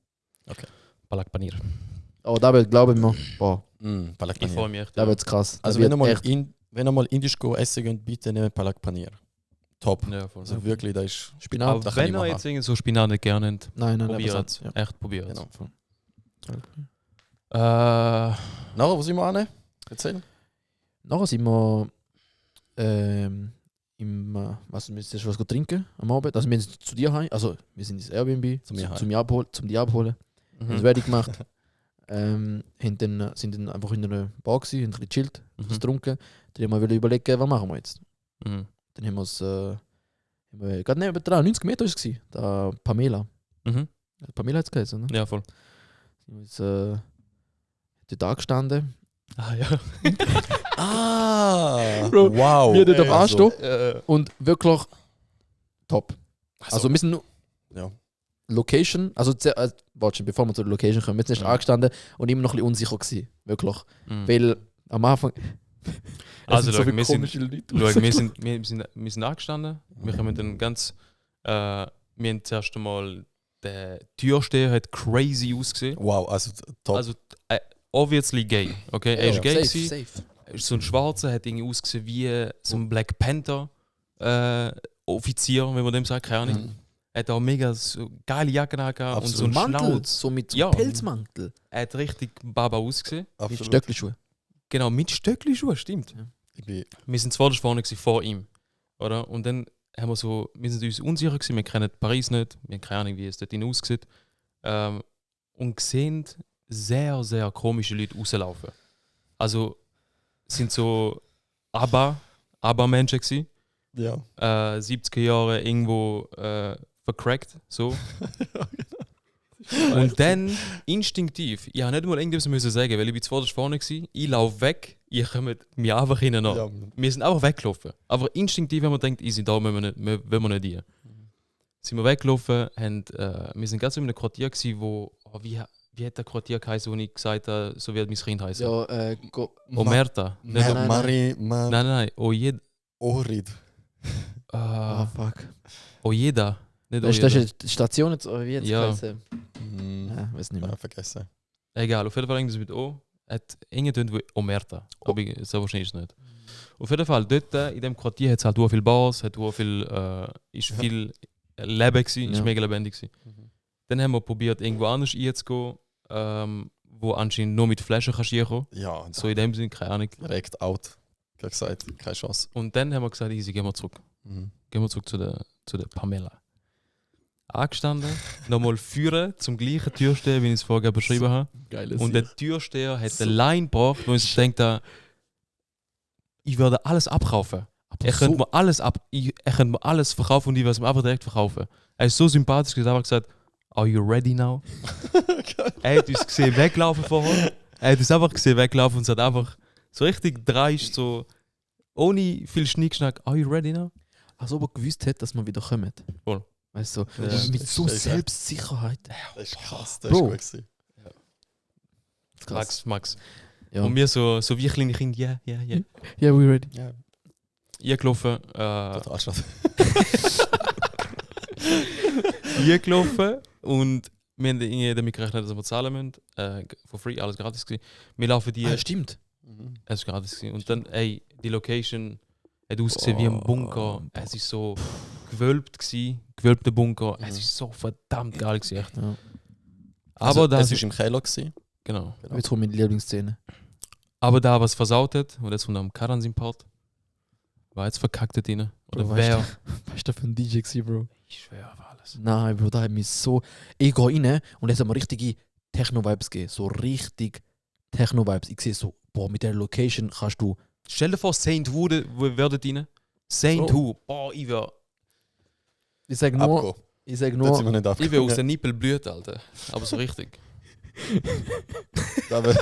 Palak Panir. Aber da wird, glaube ich mir, boah, Palak Ich freue Paneer. mich echt. da wird's krass. Da Also wird wenn ihr mal indisch essen geht, bitte nehmt Palak Paneer. Top. Ja, voll. Also wirklich, da ist... Spinat. Aber da kann ich wenn ihr machen. jetzt irgendwie so Spinat nicht gerne habt, Nein, probiert aber es. ja. Echt probiert es. Genau. Äh, Nachher, wo sind wir an? Erzähl. Nachher sind wir was müssen wir was trinken am Abend. Also wir sind zu dir heim, also wir sind ins Airbnb Zu mir heim. zum die abholen. mhm. Das werde ich gemacht. Sind dann einfach in einer Bar gewesen, haben ein bisschen gechillt, was getrunken. Dann haben wir überlegen, was machen wir jetzt. Mhm. Dann haben wir es gerade neben dran, 90 Meter war es gewesen, da Pamela. Mhm. Pamela hat es geheißen, ne? Ja, voll. Sind wir dort angestanden. Ah, ja. Ah! Bro, wow! wir dort am Also, Anstehen und wirklich top. Also wir sind nur ja. Location, also warte, bevor wir zur Location kommen, wir sind erst angestanden und immer noch ein bisschen unsicher gewesen, wirklich. Mhm. Weil am Anfang Also, es schau, viele wir sind- komische Leute. Schau, wir sind angestanden. Wir kommen dann ganz. Wir haben zuerst einmal. Der Türsteher hat crazy ausgesehen. Wow, also top. Also, obviously gay. Okay, er ist gay. safe, Gewesen. safe. Er ist so ein Schwarzer, hat irgendwie ausgesehen wie so ein Black Panther Offizier, wenn man dem sagt, keine Ahnung. Er hat auch mega so geile Jacken angehabt und so einen Mantel, Schnauz. so mit so Ja. Pelzmantel. Er hat richtig Baba ausgesehen. Mit Absolut. Stöckelschuhe. Genau, mit Stöckli-Schuhen, stimmt. Ich bin, Wir sind zuvorderst vorne gewesen, vor ihm. Oder? Und dann haben wir so, wir sind uns unsicher gewesen, wir kennen Paris nicht, wir haben keine Ahnung, wie es dort aussieht. Und sehen sehr, sehr komische Leute rauslaufen. Also es sind so ABBA-Menschen gewesen. ja. 70er Jahre irgendwo vercrackt, so. Und dann instinktiv, ich habe nicht mal irgendwas müssen sagen, weil ich bin zuvorderst vorne war, ich laufe weg, ihr kommt mir einfach hinten nach. Ja. Wir sind einfach weggelaufen. Aber instinktiv haben wir gedacht, easy, da wollen wir nicht rein. Sind wir weggelaufen, wir sind ganz in einem Quartier gewesen, wo, wie hat der Quartier geheißen, wo ich gesagt habe, so wird mein Kind heißen? Ja, Omerta. Nein, Ohrid. fuck. Ojeda. Nicht Das ist Ojeda. die Station jetzt, oder wie jetzt Ja. heißen? Ja, weiß nicht mehr. Ja, vergessen. Egal, auf jeden Fall irgendwas mit O. Hat irgendwie wie Omerta. Aber so wahrscheinlich ist es nicht. Auf jeden Fall, dort in dem Quartier hat es halt auch viele Bars, hat auch viel, ist viel Leben gewesen, ist Ja. mega lebendig gewesen. Dann haben wir probiert, irgendwo anders reinzugehen, wo anscheinend nur mit Flaschen kannst du reinkommen. Ja, So in dem Sinne, keine Ahnung. direkt out. Ich habe gesagt, keine Chance. Und dann haben wir gesagt, easy, gehen wir zurück. Mhm. Gehen wir zurück zu der Pamela. Angestanden, nochmal führen zum gleichen Türsteher, wie ich es vorher beschrieben habe. Geiles Und der Türsteher hat eine Line gebracht, wo ich denkt, ich würde alles abkaufen. Er könnte mir alles verkaufen und ich würde es mir einfach direkt verkaufen. Er ist so sympathisch, er hat einfach gesagt, are you ready now? Er hat uns gesehen weglaufen vorher. Er hat uns einfach gesehen weglaufen und es hat einfach so richtig dreist, so ohne viel Schnickschnack, are you ready now? Als ob er gewusst hätte, dass wir wieder kommen. Voll. Weißt du, Ja. mit so Das ist echt- Selbstsicherheit. Das ist krass, das Bro. ist gut gewesen. Krass. Max. Ja. Und wir so wie kleine Kinder, ja. Yeah, we ready. Ja, Eingelaufen, total schade. eingelaufen und wir haben irgendwie damit gerechnet, dass wir zahlen müssen. For free, alles gratis gewesen. Wir laufen die, Stimmt. es ist gratis gewesen. Und dann, ey, die Location hat ausgesehen wie ein Bunker. Es ist so gewölbt gewesen, gewölbter Bunker. Es ist so verdammt geil gewesen, echt. Ja. Aber da, es war im Keller. Gewesen. genau. Jetzt kommt meine Lieblingsszene. Aber da was versaut hat, und jetzt kommt am Karansin-Part, war jetzt verkackt dort rein. Oder Bro, wer? Weißt du, für ein DJ gewesen, Bro? Ich schwöre auf alles. Nein, Bro, da hat mich so. Ich gehe rein und jetzt haben wir richtige Techno-Vibes gegeben. So richtig Techno-Vibes. Ich sehe so, boah, mit der Location kannst du. Stell dir vor, Saint Who wäre dort rein. Saint So. Who. Boah, ich wäre Ich sage nur. Abgehen. Ich sage Dort sind wir nur. nicht ich wär aus abgegangen. den Nippel blüht, Alter. Aber so richtig. Aber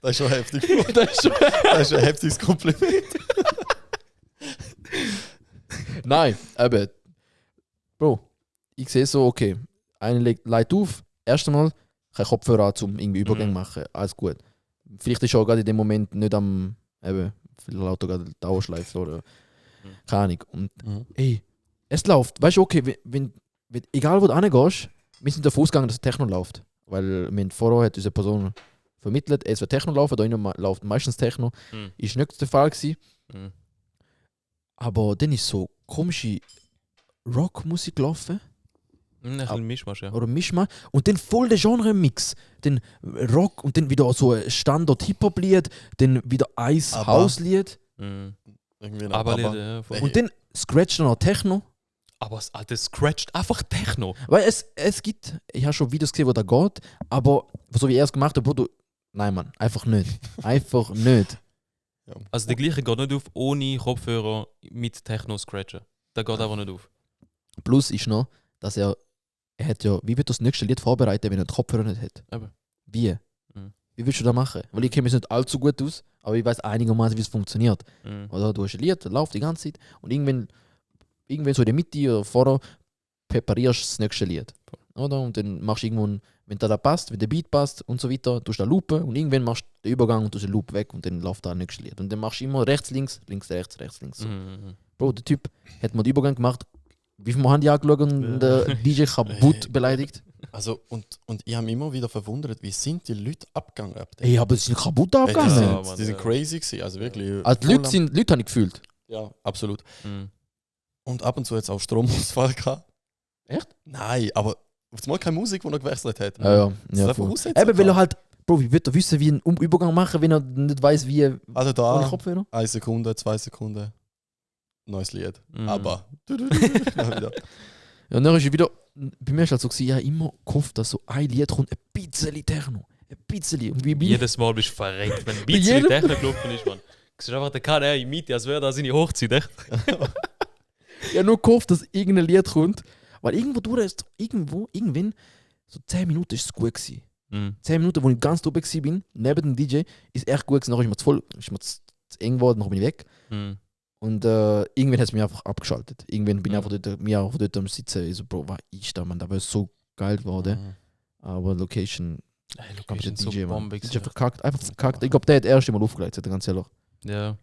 das ist schon heftig. Das ist schon- Das ist ein heftiges Kompliment. Nein, aber. Bro, ich sehe so, okay. Einer legt auf. Erst einmal kein Kopfhörer an, um irgendwie Übergänge machen. Alles gut. Vielleicht ist er auch gerade in dem Moment nicht am. Eben, vielleicht lauter gerade Dauerschleife oder. Keine Ahnung. Und ey, es läuft. Weißt du, okay, wenn, egal wo du hingehst, wir sind davon ausgegangen, dass Techno läuft. Weil wir vorher hat unsere Person vermittelt, es wird Techno laufen, da innen läuft meistens Techno. Mhm. Ist nicht der Fall gewesen. Mhm. Aber dann ist so komische Rockmusik gelaufen. Ein bisschen Mischmasch, ja. Oder Mischmasch. Und dann voll der Genre-Mix. Dann Rock und dann wieder so ein Standard-Hip-Hop-Lied, dann wieder Ice Aber- House-Lied. Mhm. Irgendwie noch Aber, Baba. ja, voll. Nee. Und dann scratcht noch Techno. Aber das scratcht einfach Techno. Weil es gibt, ich habe schon Videos gesehen, wo da geht, aber so wie er es gemacht hat, Bro, nein, Mann, einfach nicht. Einfach nicht. Also der gleiche geht nicht auf ohne Kopfhörer mit Techno scratchen. Der geht einfach nicht auf. Plus ist noch, dass er hat ja, wie wird das nächste Lied vorbereiten, wenn er den Kopfhörer nicht hat? Eben. Wie? Mhm. Wie willst du das machen? Weil ich kenne mich nicht allzu gut aus, aber ich weiß einigermaßen, wie es funktioniert. Mhm. Oder du hast ein Lied, das läuft die ganze Zeit und irgendwann so in der Mitte oder vorher präparierst du das nächste Lied. Oder? Und dann machst du irgendwann, wenn da passt, wenn der Beat passt und so weiter, tust du da Lupe und irgendwann machst du den Übergang und tust den Loop weg und dann läuft da das nächste Lied. Und dann machst du immer rechts, links, links, rechts, links. So. Mhm. Bro, der Typ hat mal den Übergang gemacht. Wie viel Mal haben die angeschaut und der DJ kaputt beleidigt? Also, und ich habe mich immer wieder verwundert, wie sind die Leute abgegangen? Ab dem? Ey, aber sie sind kaputt Ey, abgegangen. Ja, die Mann, sind ja. crazy gewesen, also wirklich. Also die voll Leute habe ich gefühlt. Ja, absolut. Mhm. Und ab und zu jetzt auch Stromausfall gehabt. Nein, aber auf einmal keine Musik, die er gewechselt hat. Ja, Das ist einfach voll. Aussetzer. Eben, weil er halt, Bro, wie wird er wissen, wie einen Übergang machen, wenn er nicht weiß, wie Also ohne da, Kopfhörer? 1 Sekunde, 2 Sekunden, neues Lied. Mhm. Aber. Dann wieder. Ja, und dann ist er wieder, bei mir ist halt so gewesen, ich habe immer gehofft, dass so ein Lied kommt, ein bisschen Techno. Ein bisschen. Und wie bin ich? Jedes Mal bist du verreckt, wenn ein bisschen jedem- Technik gelaufen ist, man. Du siehst einfach den KDR in Mitte, als wäre das seine Hochzeit, echt? Ich habe nur gehofft, dass irgendein Lied kommt, weil irgendwann, so 10 Minuten ist es gut gewesen. Mhm. 10 Minuten, wo ich ganz oben war, neben dem DJ, ist echt gut gewesen. Nachher ist mir zu eng geworden, nachher bin ich weg. Mhm. Und irgendwann hat es mich einfach abgeschaltet. Irgendwann bin ich Mhm. einfach dort am Sitzen. Ich so, Bro, was ist da, man? Da wäre so geil geworden. Mhm. Aber Location, Hey, aber der Location so DJ, man. bombig. DJ verkackt, einfach verkackt. Ich glaube, der hat das erste Mal aufgelegt, sagt er ganz ehrlich. Ja.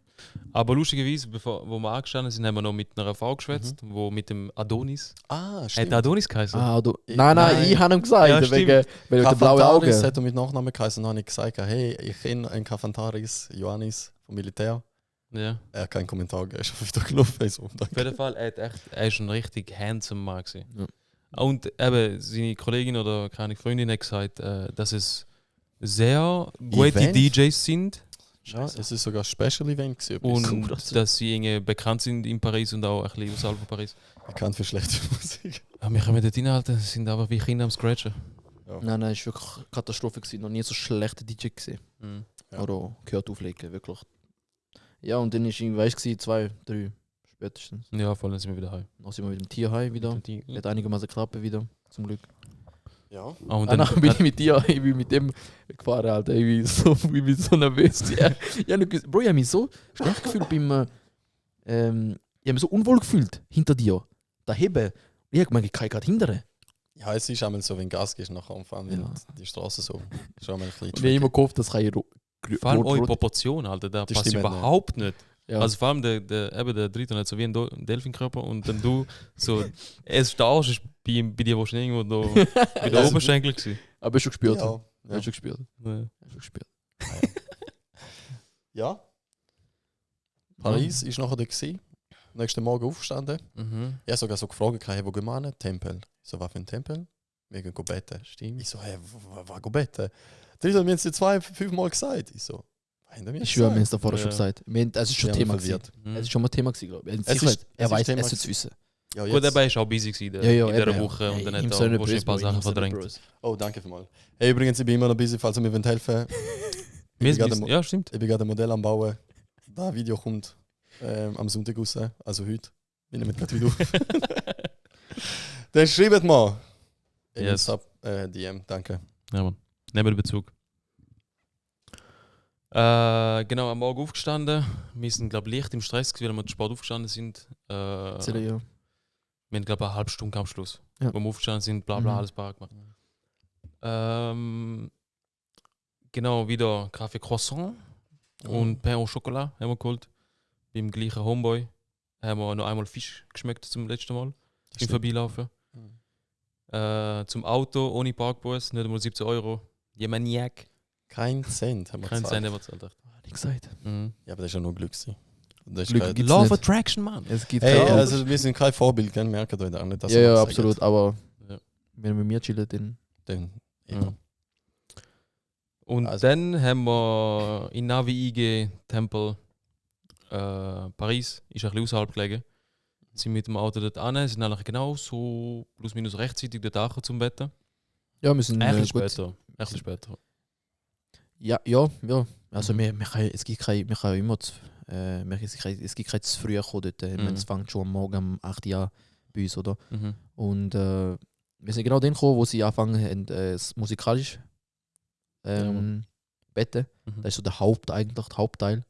Aber lustigerweise, wo wir angestanden sind, haben wir noch mit einer Frau geschwätzt, wo mit dem Adonis. Ah, Hat stimmt. der Adonis geheißen? Du. Ich- Nein, nein. ich habe ihm gesagt, Ja, wegen der blauen Kafantaris Augen. hat er mit Nachnamen geheißen. Dann habe ich gesagt, hey, ich kenne einen Kafantaris, Ioannis vom Militär. Ja. Er hat keinen Kommentar gegeben, ist einfach wieder gelaufen. So, Auf jeden Fall, er ist ein richtig handsome Mann gewesen. Ja. Und eben, seine Kollegin oder keine Freundin hat gesagt, dass es sehr gute Event? DJs sind Ja, es ist sogar ein Special Event gewesen. und Cool, das- dass sie irgendwie bekannt sind in Paris und auch ein bisschen außerhalb von Paris. Bekannt für schlechte Musik. Ja, wir können dort reinhalten, sind aber wie Kinder am Scratchen. Nein, es war wirklich eine Katastrophe gewesen. Noch nie so schlechter DJ gesehen. Mhm. Ja. Oder gehört auflegen, wirklich. Ja, und dann ist ich weiß 2, 3 spätestens. Ja, voll, dann sind wir wieder heim. Dann sind wir mit dem Tierhai wieder. Und die- Hat einigermaßen geklappt wieder, zum Glück. Ja. Ah, und Danach bin ich mit dir, ich bin mit dem gefahren, Alter. Ich bin so nervös. Ja, Bro, ich habe mich so schlecht gefühlt beim. Ich habe mich so unwohl gefühlt hinter dir. Da heben. Ich habe gemeint, ich kann gerade hindern. Ja, es ist einmal so, wenn Gas gehst nach Anfang, wenn Ja. die Straße so. Ist einmal ein bisschen Und ich habe immer gehofft, dass ich vor allem eure Proportion, Alter, da Die passt stimmen überhaupt nicht. Ja. Also vor allem der Dritte hat so wie ein Delfinkörper und dann du so, es der Arsch ist bei dir wahrscheinlich irgendwo da bei der Also- Oberschenkel gewesen. Aber hast du gespürt? Ja. Hast du gespürt? Ja. Hast du gespürt? Ja. Paris ist nachher da gewesen. Nächsten Morgen aufgestanden. Mhm. Ich habe sogar so gefragt, hey, wo gehen wir hin? Tempel. Ich so, was für ein Tempel? Wir gehen beten. Stimmt. Ich so, hey, was gehen beten? Die haben mir jetzt 5 Mal gesagt. Ich so, was haben die mir Ich schwöre, wir haben es gesagt? davor Ja. schon gesagt. Es ist schon Ich Thema bin gewesen. verwirrt. Mhm. Es ist schon mal Thema gewesen, glaube ich. Es Sicher, ist- er es weiß, ist Thema es wird gewesen. wissen. Ja, Gut, jetzt. dabei war auch busy gewesen in Ja, dieser eben. Woche und dann Ja, hat ihm er soll nicht auch wahrscheinlich ein böse, paar Bro, ihm Sachen soll nicht verdrängt. böse. Oh, danke vielmals. Hey, übrigens, ich bin immer noch busy, falls ihr mir helfen wollt. Mir Ich bin ist- gerade Ja, stimmt. Ich bin gerade ein Modell am Bauen. Das Video kommt am Sonntag raus, also heute. Wir nehmen gerade wieder auf. Dann schreibt mal. Yes. DM, danke. Ja, Mann. Nehmen wir Bezug. Genau, am Morgen aufgestanden. Wir sind, glaube ich, leicht im Stress, gewesen, weil wir zu spät aufgestanden sind. Erzähl, ja. Wir haben, glaube ich, eine halbe Stunde am Schluss. Ja. Wo wir aufgestanden sind, bla bla, Mhm. alles bar gemacht. Genau, wieder Kaffee Croissant und Pain au Chocolat haben wir geholt. Beim gleichen Homeboy haben wir noch einmal Fisch geschmeckt zum letzten Mal. Im Stimmt. Vorbeilaufen. Zum Auto ohne Parkbus, nicht einmal 17 Euro. Je Maniac. Kein Cent haben wir Kein gezahlt. Cent haben wir gezahlt. echt. Nicht gesagt. Mhm. Ja, aber das ist ja nur Glück. gewesen. Das ist Glück kein- gibt's Law of nicht. Attraction, Mann. Es gibt Hey, keine- also wir sind kein Vorbild, gell? Merkt euch auch nicht, dass ja, ihr ja, das sagt. absolut. Aber Ja. wenn wir mit mir chillen, dann. Dann, Ja. Und Also- dann haben wir in Navi IG Tempel Paris, ist ein bisschen außerhalb gelegen. Sind mit dem Auto dort an, sind eigentlich genau so plus minus rechtzeitig dort angekommen zum Betten. Ja, wir sind Ein bisschen gut. später. Ein bisschen später. Ja. Also wir können, es gibt kein, wir können immer es gibt kein zu früh kommen dort. Ich meine, es fängt schon am Morgen um 8 Uhr bei uns, oder? Mhm. Und wir sind genau dann gekommen, wo sie anfangen haben, das musikalisch betten. Mhm. Das ist so der Hauptteil.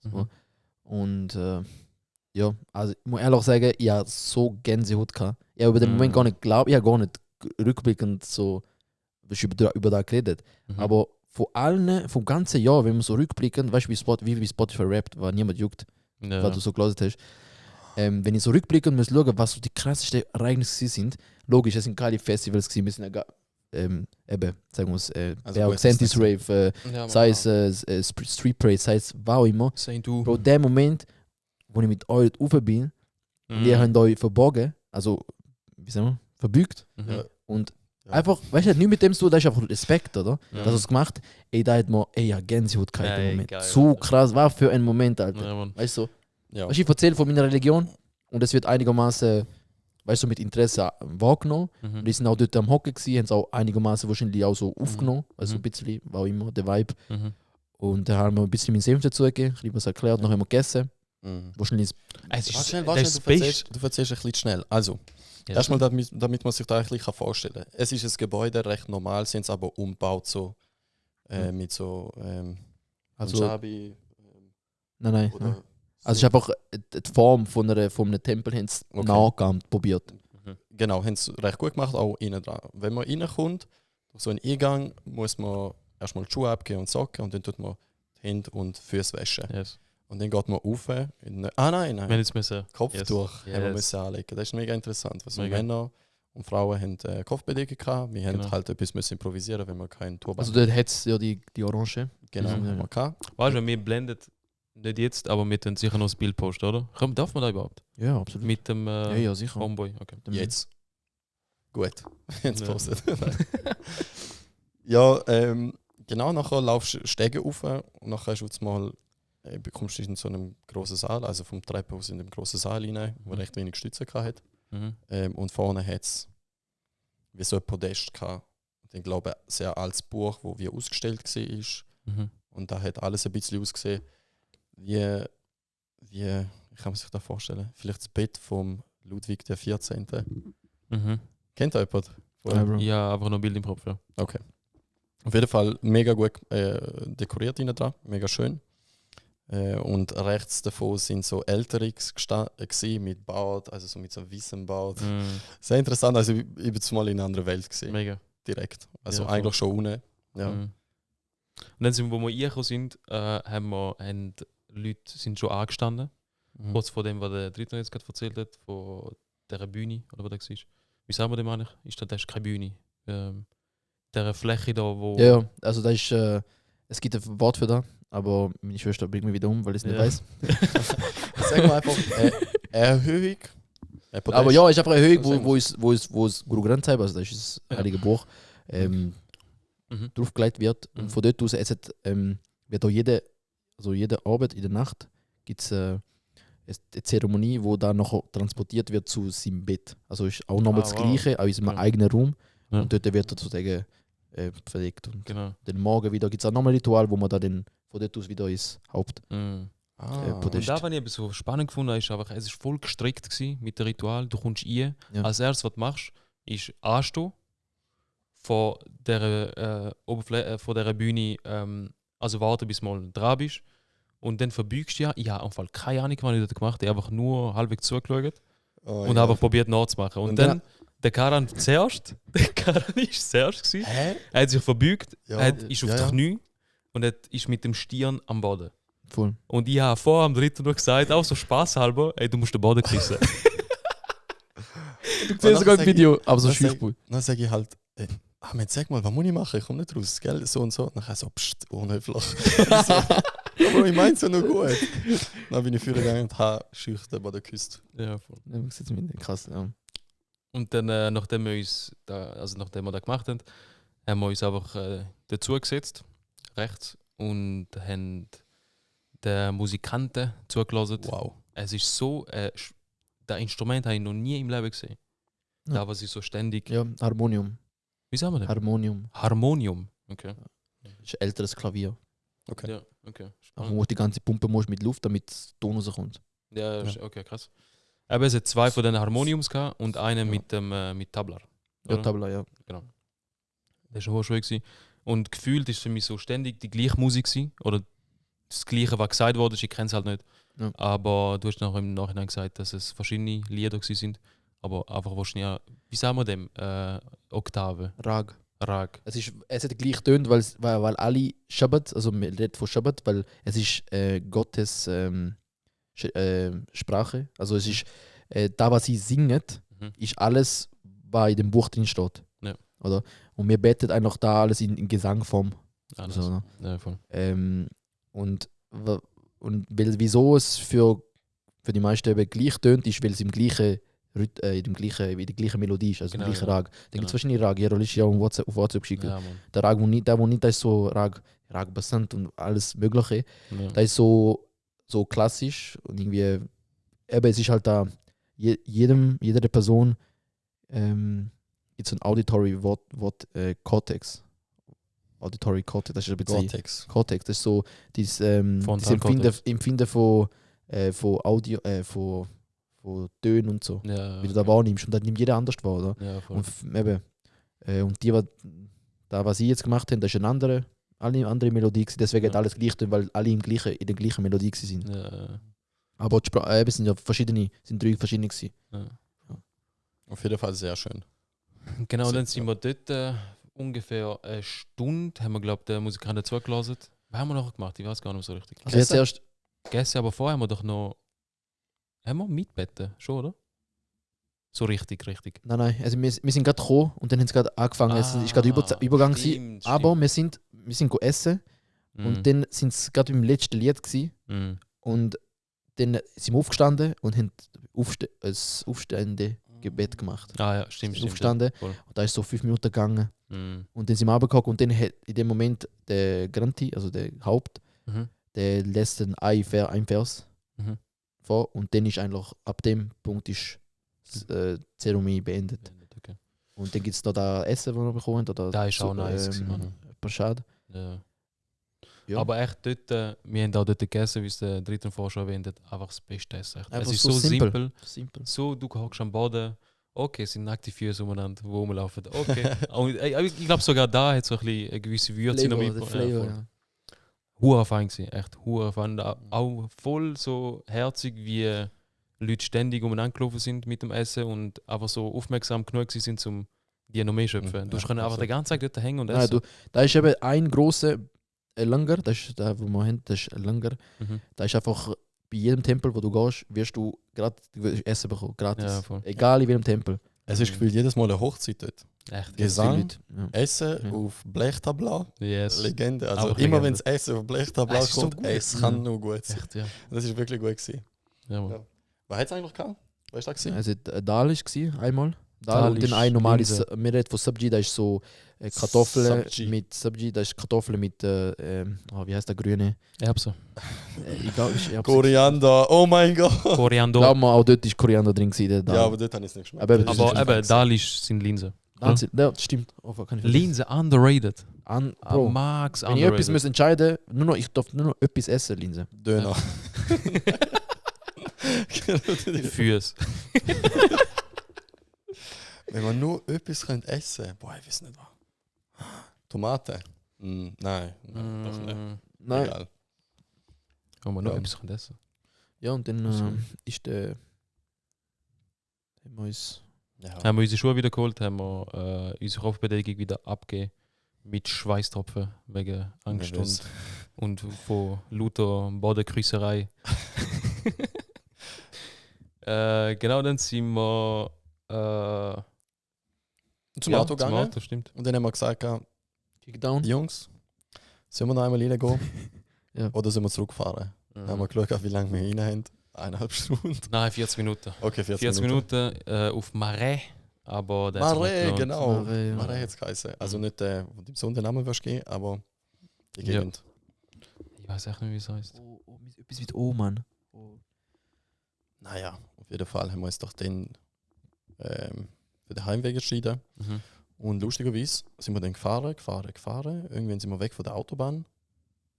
Mhm. Und ja, also ich muss ehrlich sagen, ich habe so Gänsehaut gehabt. Ich habe über den Mhm. Moment gar nicht geglaubt, ich habe gar nicht rückblickend so über das geredet. Mhm. Aber von allen, vom ganzen Jahr, wenn wir so rückblicken, weißt du, wie Spotify rappt, weil niemand juckt, Ja. weil du so gelesen hast. Wenn ich so rückblicken muss schauen, was so die krassesten Ereignisse sind, logisch, es sind keine Festivals gewesen, wir sind ja eben, sagen wir es, Also Berg, gut, Santis das ist- Rave, Ja, Mann. sei es Street Parade, sei es was auch immer. Saint Du. Bro, der Moment, wo ich mit euch rauf bin, und ihr habt euch verborgen, also, wie sagen wir, verbeugt. Mhm. Ja. Und Ja. einfach, weißt du, nicht mit dem zu tun, das ist einfach Respekt, oder? Ja. Dass er es gemacht, da hat man, ja, Gänsehaut gehabt im Ey, Moment. geil, So Alter. krass, war für einen Moment, Alter. Ja, Mann. Weißt du, Ja. weißt du, ich erzähle von meiner Religion und es wird einigermaßen, weißt du, mit Interesse wahrgenommen. Mhm. Und die sind auch dort am Hocken gewesen, haben es auch einigermaßen wahrscheinlich auch so aufgenommen. Also Mhm. ein bisschen, war auch immer der Vibe. Mhm. Und da haben wir ein bisschen meinen Senf dazu gegeben, ein bisschen was erklärt, dann haben wir gegessen. Mhm. Wahrscheinlich Es ist, Warte schnell, das ist du Space. erzählst ein bisschen zu schnell. Also, Ja. erstmal, damit man sich da ein bisschen vorstellen kann. Es ist ein Gebäude, recht normal, sind es aber umgebaut so mit so Also- Punjabi Nein, nein. oder nein. Also es ist einfach die Form von einem Tempel haben sie Okay. nachgeahmt, probiert. Genau, haben es recht gut gemacht, auch innen dran. Wenn man reinkommt, durch so einen Eingang, muss man erstmal die Schuhe abgeben und Socken und dann tut man die Hände und Füße waschen. Yes. Und dann geht man rauf in eine, Wir jetzt müssen. Kopftuch Yes. haben wir Yes. müssen anlegen. Das ist mega interessant. Also Mega. Männer und Frauen haben Kopfbedeckung gehabt. Wir haben Genau. halt etwas müssen improvisieren, wenn wir keinen Turban Also dort hat es ja die Orange. genau Mhm. haben wir gehabt. Weißt du, wir blendet nicht jetzt, aber wir können sicher noch das Bild posten, oder? Darf man da überhaupt? Ja, absolut. Mit dem Ja, ja, sicher. Homeboy. Okay. Jetzt. Gut. Jetzt Ja. postet. Ja, genau, nachher laufst du Stege rauf und nachher hast du jetzt mal, bekommst du in so einem grossen Saal, also vom Treppenhaus in dem grossen Saal rein, wo Mhm. recht wenig Stützen hatte. Mhm. Und vorne hat es wie so ein Podest gehabt. Ich glaube, ein sehr altes Buch, wo wie ausgestellt war. Mhm. Und da hat alles ein bisschen ausgesehen, wie kann man sich das vorstellen? Vielleicht das Bett vom Ludwig der 14. Mhm. Kennt ihr jemand? Ja, Bro. Ja, einfach noch ein Bild im Kopf. Ja. Okay. Auf jeden Fall mega gut dekoriert innen dran, mega schön. Und rechts davon sind so Ältere gewesen mit Bart, also so mit so einem weißen Bart. Mhm. Sehr interessant, also ich bin jetzt mal in einer anderen Welt gesehen, Mega. direkt. Also Ja, voll. eigentlich schon unten. Ja. Mhm. Und dann sind wir, wo wir reingekommen sind, haben Leute sind schon angestanden. Mhm. Kurz vor dem, was der Dritte jetzt gerade erzählt hat, von dieser Bühne, oder was das war. Wie sagen wir dem eigentlich? Das ist keine Bühne. Dieser Fläche da, wo... Ja, ja, also da ist, es gibt ein Wort für das, aber meine Schwester bringt mich wieder um, weil ich es nicht Ja. weiß. Sagen wir einfach Erhöhung. Podest. Aber ja, es ist einfach eine Höhe, Das wo es Guru Granth Sahib, also das ist das Ja. heilige Buch, Mhm. draufgelegt wird. Mhm. Und von dort aus wird auch jede Abend in der Nacht gibt's, eine Zeremonie, wo dann noch transportiert wird zu seinem Bett. Also ist auch nochmal das wow. Gleiche, auch in seinem Ja. eigenen Raum. Ja. Und dort wird er sozusagen verlegt. Und Genau. den Morgen wieder gibt es auch nochmal ein Ritual, wo man dann von dort aus wieder ins Haupt. Mhm. Podest. Und da, was ich eben so spannend gefunden habe, ist einfach, es war voll gestrickt gewesen mit dem Ritual. Du kommst rein. Ja. Als erstes, was du machst, ist anstehen von dieser von dieser Bühne, also warten, bis du mal dran bist. Und dann verbeugst du ja. Ich habe auf jeden Fall keine Ahnung, was ich dort gemacht habe. Ich habe einfach nur halbwegs zugeschaut Oh, und ja. habe probiert nachzumachen. Und, Und dann, der Karan zuerst, gewesen. Hä? Er hat sich verbeugt, Ja. ist auf Ja, die ja. Knie und ist mit dem Stirn am Boden. Voll. Und ich habe vor am dritten noch gesagt, auch so spaßhalber, ey, du musst den Boden küssen. Du siehst sogar im Video, aber so das sag- schüchtern. Dann sage ich halt, Ahmed, sag mal, was muss ich machen? Ich komme nicht raus, gell? So und so. Nachher so, pst, unhöflich. So, aber ich meine es ja noch gut. Dann bin ich vorher gegangen und habe schüchtern bei der Küste. Ja, voll. Ja, man sieht's mit- krass, ja. Und dann, nachdem wir das gemacht haben, haben wir uns einfach dazu gesetzt, rechts, und haben den Musikanten zugelassen. Wow. Es ist so, das Instrument habe ich noch nie im Leben gesehen. Ja. Da, was ich so ständig. Ja, Harmonium. Wie sagen wir das? Harmonium. Harmonium. Okay. Das ist ein älteres Klavier. Okay. Ja, okay. Aber Spannend. wo die ganze Pumpe musst mit Luft, damit das Ton rauskommt. Ja, okay, krass. Aber es hat zwei von den Harmoniums gehabt und einen Ja. mit Tablar. Ja, Oder? Tabla, ja. Genau. Das war auch schön. Gewesen. Und gefühlt ist für mich so ständig die gleiche Musik gewesen. Oder das Gleiche, was gesagt wurde, ich kenne es halt nicht. Ja. Aber du hast nachher im Nachhinein gesagt, dass es verschiedene Lieder gewesen sind. Aber einfach wahrscheinlich, wie sagen wir dem? Oktave, Rag. Rag. Es hat gleich tönt, weil alle Shabbat, also man redet von Shabbat, weil es ist Gottes Sprache. Also es ist da, was sie singen, Mhm. ist alles, was in dem Buch drin steht. Ja. Oder? Und wir beten einfach da alles in Gesangform. Alles. So, ne? Ja, voll. Und wieso es für die meisten eben gleich tönt, ist, weil es im gleichen in der gleichen Melodie ist, also Genau, im gleichen ja. Rag. Dann gibt Genau. es verschiedene Rag. Jeder ist ja auf WhatsApp geschickt. Ja, Mann. Der Rag, wo nicht ist so Rag Basant und alles Mögliche. Ja. Das ist so klassisch und irgendwie, eben, es ist halt da, jeder Person gibt es ein Auditory Cortex. Auditory Cortex, das ist ein bisschen Cortex, das ist so dieses Empfinden von Audio, von Tönen und so, Ja, wie du da wahrnimmst. Und das nimmt jeder anders wahr, oder? Ja, voll. Und eben, und die, was sie jetzt gemacht haben, das ist alle andere Melodie gewesen, deswegen Ja. hat alles gleich, weil alle in der gleichen Melodie gewesen sind. Ja, Aber die Sprache, sind ja sind 3 verschiedene gewesen. ja. Auf jeden Fall sehr schön. Genau, dann So, sind wir dort ungefähr eine Stunde, haben wir, glaube ich, der Musiker zugelassen. Was haben wir nachher gemacht? Ich weiß gar nicht mehr so richtig. Also jetzt erst, Gegessen, aber vorher haben wir doch noch. Haben wir mitbetten? Schon, oder? So richtig. nein, also wir sind gerade gekommen und dann haben sie gerade angefangen, es ist gerade Übergang gewesen, aber wir sind essen und dann sind sie gerade im letzten Lied gewesen und dann sind wir aufgestanden und haben ein Aufständegebet gemacht. Ah ja, stimmt. Sind aufgestanden Voll. und da ist so 5 Minuten gegangen Mhm. und dann sind wir runtergekommen und dann hat in dem Moment der Granti, also der Haupt, Mhm. der lässt ein Vers Mhm. vor und dann ist eigentlich ab dem Punkt ist die Zeremonie beendet. Okay. Und dann gibt es da Essen, das wir bekommen. Oder Da ist auch nice gewesen, Mann. Prasad. Ja. Ja. Aber echt dort, wir haben auch dort gegessen, wie es der dritte Forscher erwähnt hat, einfach das Beste Essen. Echt. Es Einfach ist so so simpel. Simpel. So, du hockst am Boden, okay, es sind nackte Füße umeinander, die rumlaufen. Okay. Und, ich glaube sogar da hat es so ein bisschen eine gewisse Würze noch Flavor, der Flavor, voll. ja. Hure fein gewesen, echt hure fein. Auch voll so herzig, wie Leute ständig umeinander gelaufen sind mit dem Essen und einfach so aufmerksam genug sind, um die noch mehr schöpfen. Du Ja, kannst einfach also. den ganzen Tag dort hängen und Nein, essen. da ist eben ein grosser Langer, das ist der, wo wir haben, das ist ein Langer. Mhm. Da ist einfach bei jedem Tempel, wo du gehst, wirst du Essen bekommen, gratis. Ja, voll. Egal in welchem Tempel. Es ist gefühlt jedes Mal eine Hochzeit dort. Echt. Gesang, Ja. Essen Ja. auf Blechtablau. Yes. Legende. Also Auch immer Legende. wenn das Essen auf Blechtablau Es ist so kommt, gut. es kann nur gut sein. Echt, ja. Das ist wirklich gut gewesen. Ja, Mann. Ja. Was hat es eigentlich gehabt? Was war das? gewesen? Also Dal war einmal. Dal Dal und dann ist ein normales, Linse. wir reden von Sabji, das ist so Kartoffeln Sabji. mit Sabji, das ist Kartoffeln mit, wie heißt der grüne? Erbsen. Egal, ist Erbsen. Koriander, oh mein Gott. Koriander. Glaub mal, auch dort ist Koriander drin gewesen, der Dal. Ja, aber dort habe ich es nicht geschmeckt. Aber- Das ist Aber nicht eben, gewesen. da sind Linsen. Ja, das stimmt. Oh, kann ich Linsen underrated. Bro, Max wenn ich etwas underrated. muss entscheiden muss, ich darf nur noch etwas essen, Linse. Döner. Füße. Wenn man nur etwas könnte essen, boah, ich weiß nicht was. Tomate? Nein, doch nicht. Nein. Egal. Kann man noch Ja. etwas essen. Ja, und dann So. ist der. Haben wir uns. Ja. Haben wir unsere Schuhe wieder geholt, haben wir unsere Kopfbedeckung wieder abgegeben. Mit Schweißtropfen wegen Angst Nervös. und von lauter Bodenküsserei. Genau, dann sind wir Zum Auto zum gegangen. Auto, stimmt. Und dann haben wir gesagt, Kickdown. Jungs, sollen wir noch einmal reingehen? Ja. Oder sollen wir zurückfahren? Dann haben wir geschaut, wie lange wir rein haben. 1,5 Stunden. Nein, 40 Minuten. Okay, 40 Minuten auf Marais, aber der hat sich nicht Marais, gelohnt. genau. Marais, ja. Marais hat es geheißen. Also nicht der, wo die besonderen Namen wirst geben, aber die Ja. Gegend. Ich weiß echt nicht, wie es heißt. Etwas mit O, Mann. Naja, auf jeden Fall haben wir uns doch dann für den Heimweg entschieden. Mhm. Und lustigerweise sind wir dann gefahren. Irgendwann sind wir weg von der Autobahn.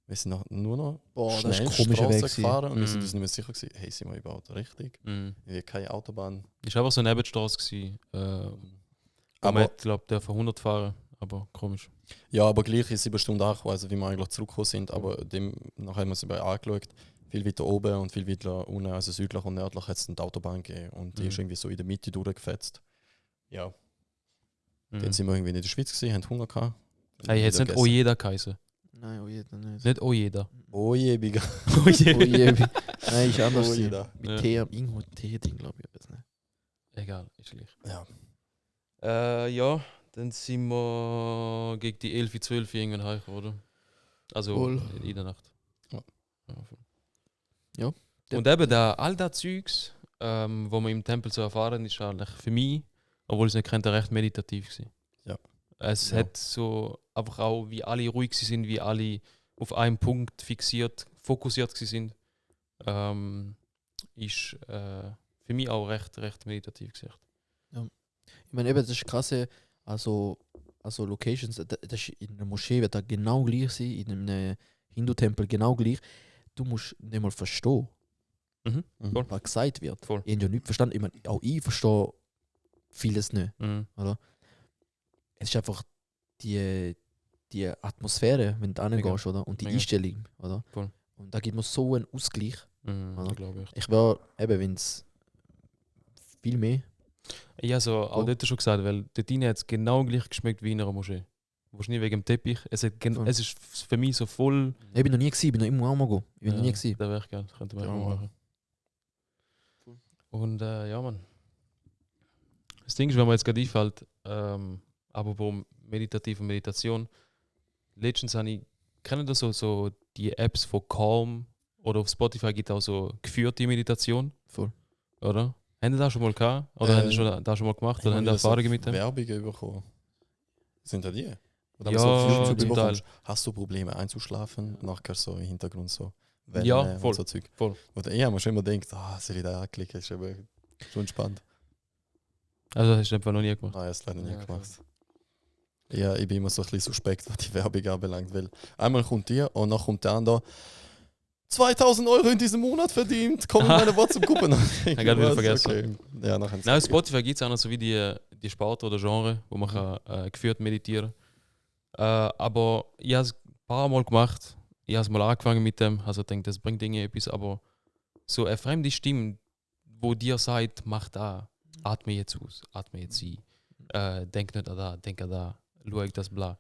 Wir sind nur noch Boah, das schnell ist ein komischer Weg. Straße gefahren und wir sind Mhm. uns nicht mehr sicher gewesen, hey, sind wir überhaupt richtig? Mhm. Wir haben keine Autobahn. Ist einfach so eine Nebenstraße gewesen. Aber Aber man glaube der von 100 fahren, aber komisch. ja, aber gleich in 7 Stunden angekommen, also wie wir eigentlich zurückgekommen sind. Aber dem nachher haben wir es eben angeschaut. Viel weiter oben und viel weiter unten, also südlich und nördlich, hat es dann die Autobahn gegeben. Und die Mhm. ist irgendwie so in der Mitte durchgefetzt. Ja, Mhm. dann sind wir irgendwie in der Schweiz gewesen, haben Hunger gehabt. Hey, jetzt nicht Ojeda geheißen. Nein, Ojeda nicht. Nicht Ojeda. Ojebiger. Ojeda. Nein, ist anders. Ojeda. Mit Ja. T, irgendwo T-Ding, glaube ich. weiß nicht. Egal, ist gleich. Ja. Ja, dann sind wir gegen die 11, 12 irgendwann heim, oder? Also Voll. in der Nacht. Ja. Ja, voll. Ja. Und eben da, all das Zeugs wo man im Tempel so erfahren, ist eigentlich für mich, obwohl ich es nicht kannte, recht meditativ gewesen. Ja. Es Ja. hat so einfach auch, wie alle ruhig sind, wie alle auf einen Punkt fixiert, fokussiert sind, ist für mich auch recht meditativ gewesen. Ich meine, eben, das ist krasse, also Locations, das ist in einer Moschee wird da genau gleich sein, in einem Hindu-Tempel genau gleich. Du musst nicht mal verstehen, Mhm. was gesagt wird. Voll. Ich habe ja nicht verstanden. Ich meine, auch ich verstehe vieles nicht. Mhm. Es ist einfach die Atmosphäre, wenn du hingehst, oder? Und die Mega. Einstellung, oder? Voll. Und da gibt es so einen Ausgleich. Das glaube ich. Ich wäre eben, wenn es viel mehr. Ich habe so auch dort schon gesagt, weil dort hat es genau gleich geschmeckt wie in einer Moschee. Wahrscheinlich wegen dem Teppich. Es ist für mich so voll. Ich bin noch nie gewesen, ich bin noch immer auch mal gehen. Ich bin noch nie gewesen. Da wäre ich geil, könnte man Ja, auch Mann. machen. Und ja, Mann. Das Ding ist, wenn mir jetzt gerade einfällt, aber bei meditative Meditation, letztens habe ich, kennen das so die Apps von Calm oder auf Spotify gibt es auch so geführte Meditation, Voll. oder? Haben Sie das schon mal gehabt? Oder haben Sie das schon mal gemacht? Oder haben Sie Erfahrungen mit dem? Werbungen bekommen. Sind das die? Oder Ja, so auf YouTube zum bekommst, hast du Probleme einzuschlafen? Nachher so im Hintergrund so Wellen Ja, voll, und so Zeug. voll. Oder ich habe mir schon immer gedacht, soll ich da anklicken? Das ist aber schon spannend. Also das hast du einfach noch nie gemacht. Nein, das leider nie Ja, gemacht. Ja, ich bin immer so ein bisschen suspekt, was die Werbung anbelangt. Weil einmal kommt die und dann kommt der andere 2000 € in diesem Monat verdient, komm in meine WhatsApp-Gruppe. Ich habe gerade wieder vergessen. Okay. Ja, nachher Nein, auf Spotify gibt es auch noch so wie die Sparte oder Genre, wo man kann, geführt meditieren kann. Aber ich habe es ein paar Mal gemacht. Ich habe es mal angefangen mit dem, also ich denke, das bringt irgendwie etwas, aber so eine fremde Stimme, wo dir sagt, mach da, atme jetzt aus, atme jetzt ein, denk nicht an da, denk an da, schau das bla.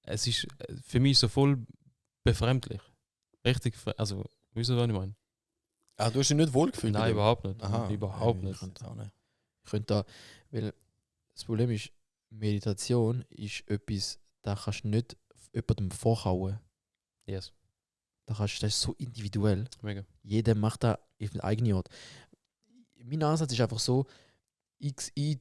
Es ist für mich so voll befremdlich. Richtig, also, weißt du, was ich meine? Du hast dich nicht wohlgefühlt? Nein, überhaupt nicht. Aha. Überhaupt Ich nicht. auch nicht. Ich könnte da, weil das Problem ist, Meditation ist etwas, da kannst du nicht jemandem vorhauen. Yes, Das ist so individuell. mega. Jeder macht da auf eine eigene Art. Mein Ansatz ist einfach so, ich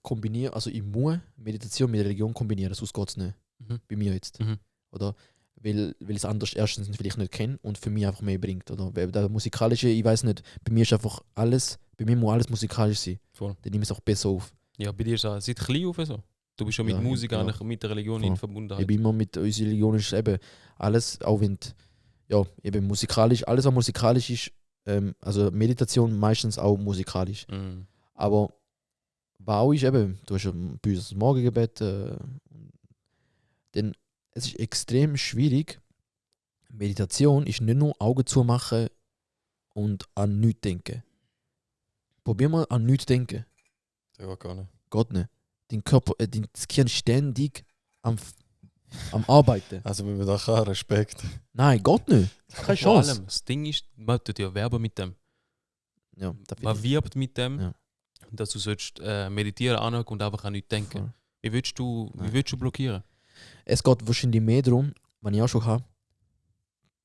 kombiniere, also ich muss Meditation mit Religion kombinieren, sonst geht es nicht. Mhm. Bei mir jetzt. Mhm. Oder? Weil ich es anders erstens vielleicht nicht kenne und für mich einfach mehr bringt. Oder? Weil der musikalische, ich weiß nicht, bei mir ist einfach alles, bei mir muss alles musikalisch sein. Voll. Dann nehme ich es auch besser auf. Ja, bei dir ist es seit klein auf so. Du bist schon mit Ja, Musik, ja. eigentlich mit der Religion Voll. in Verbundenheit. Ich bin immer mit unserer Religion ist eben alles, auch wenn ja, eben musikalisch, alles was musikalisch ist, also Meditation meistens auch musikalisch. Mhm. Aber was auch ist eben, du hast ja bei uns das Morgengebet, denn es ist extrem schwierig. Meditation ist nicht nur Augen zumachen und an nichts denken. Probier mal an nichts denken. Das geht gar nicht. Geht nicht. Dein Körper, das Gehirn ist ständig am Arbeiten. Also wenn wir da kann, Respekt. Nein, geht nicht. Keine Vor Chance. allem, das Ding ist, man tut ja werben mit dem. Ja, das finde Man ich- wirbt mit dem, Ja. dass du sollst, meditieren anhören und einfach an nichts denken. Voll. Wie willst du blockieren? Es geht wahrscheinlich mehr darum, was ich auch schon habe,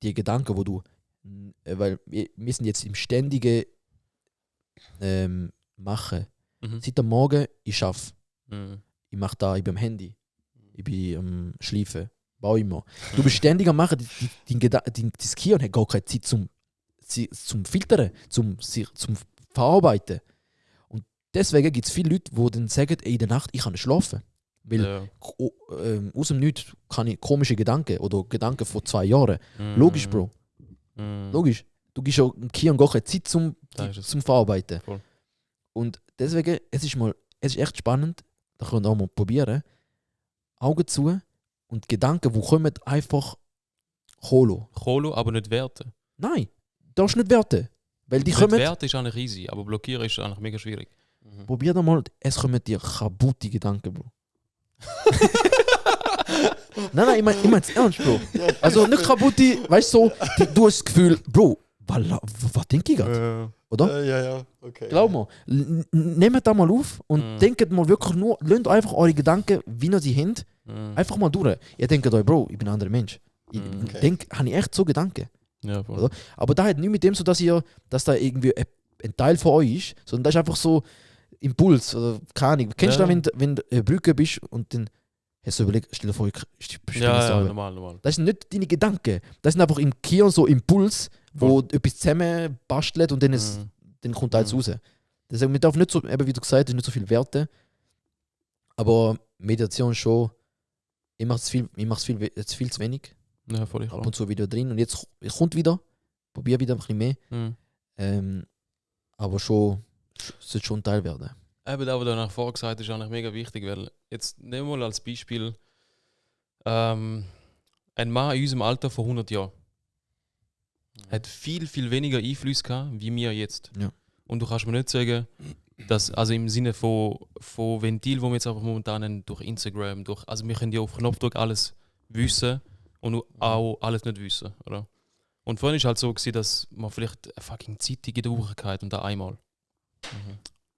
die Gedanken, wo du, weil wir sind jetzt im ständigen Machen. Mhm. Seit am Morgen, ich arbeite. Mhm. Ich mache da, ich bin am Handy. Ich bin am Schleifen. Baue immer. Du bist ständig am Machen, dein Gehirn hat gar keine Zeit zum Filtern, zum Verarbeiten. Und deswegen gibt es viele Leute, die dann sagen, ey, in der Nacht, ich kann nicht schlafen. Weil Ja. aus dem Nichts kann ich komische Gedanken oder Gedanken von 2 Jahren. Mhm. Logisch, Bro. Mhm. Logisch. Du gibst ja dem Gehirn gar keine Zeit Das ist es. zum Verarbeiten. Voll. Und deswegen, es ist echt spannend, da könnt ihr auch mal probieren. Augen zu und Gedanken, die kommen, einfach holen. Kolo, aber nicht werten. Nein, darfst du nicht werten. Weil die Nicht kommen, werten ist eigentlich easy, aber blockieren ist eigentlich mega schwierig. probier doch mal, es kommen dir kaputte Gedanken, Bro. nein, ich mein's ernst, Bro. Also nicht kaputte, weißt du, du hast das Gefühl, Bro, was denke ich gerade? Oder? Ja, okay. Glaub mir, nehmt da mal auf und denkt mal wirklich nur, lasst einfach eure Gedanken, wie ihr sie habt, einfach mal durch. Ihr denkt euch, Bro, ich bin ein anderer Mensch. Ich Okay. habe ich echt so Gedanken. Ja, voll. Oder? Aber da hat nichts mit dem so, dass da irgendwie ein Teil von euch ist, sondern das ist einfach so Impuls oder keine Ahnung. Kennst du Ja. das, wenn du eine Brücke bist und dann hast du überlegt, stell dir vor, ich spiele Ja, selber. normal. Das sind nicht deine Gedanken. Das sind einfach im Gehirn so Impuls, wo etwas zusammen bastelt und dann, dann kommt alles raus. Deswegen, man darf nicht so, eben wie du gesagt hast, nicht so viel Werte. Aber Meditation schon, ich mache es viel zu wenig. Ja, voll Ab und zu wieder drin. Und jetzt kommt wieder, probiere wieder ein bisschen mehr. Aber schon, es sollte schon ein Teil werden. Eben das, was du nach vorher gesagt hast, ist eigentlich mega wichtig, weil jetzt nehmen wir mal als Beispiel ein Mann in unserem Alter vor 100 Jahren hat viel weniger Einfluss gehabt, wie wir jetzt. Ja. Und du kannst mir nicht sagen, dass, also im Sinne von Ventil, wo wir jetzt einfach momentan haben, durch Instagram, also wir können ja auf Knopfdruck alles wissen und auch alles nicht wissen, oder? Und vorhin war es halt so gewesen, dass man vielleicht eine fucking Zeitung in der Woche hatte und da einmal.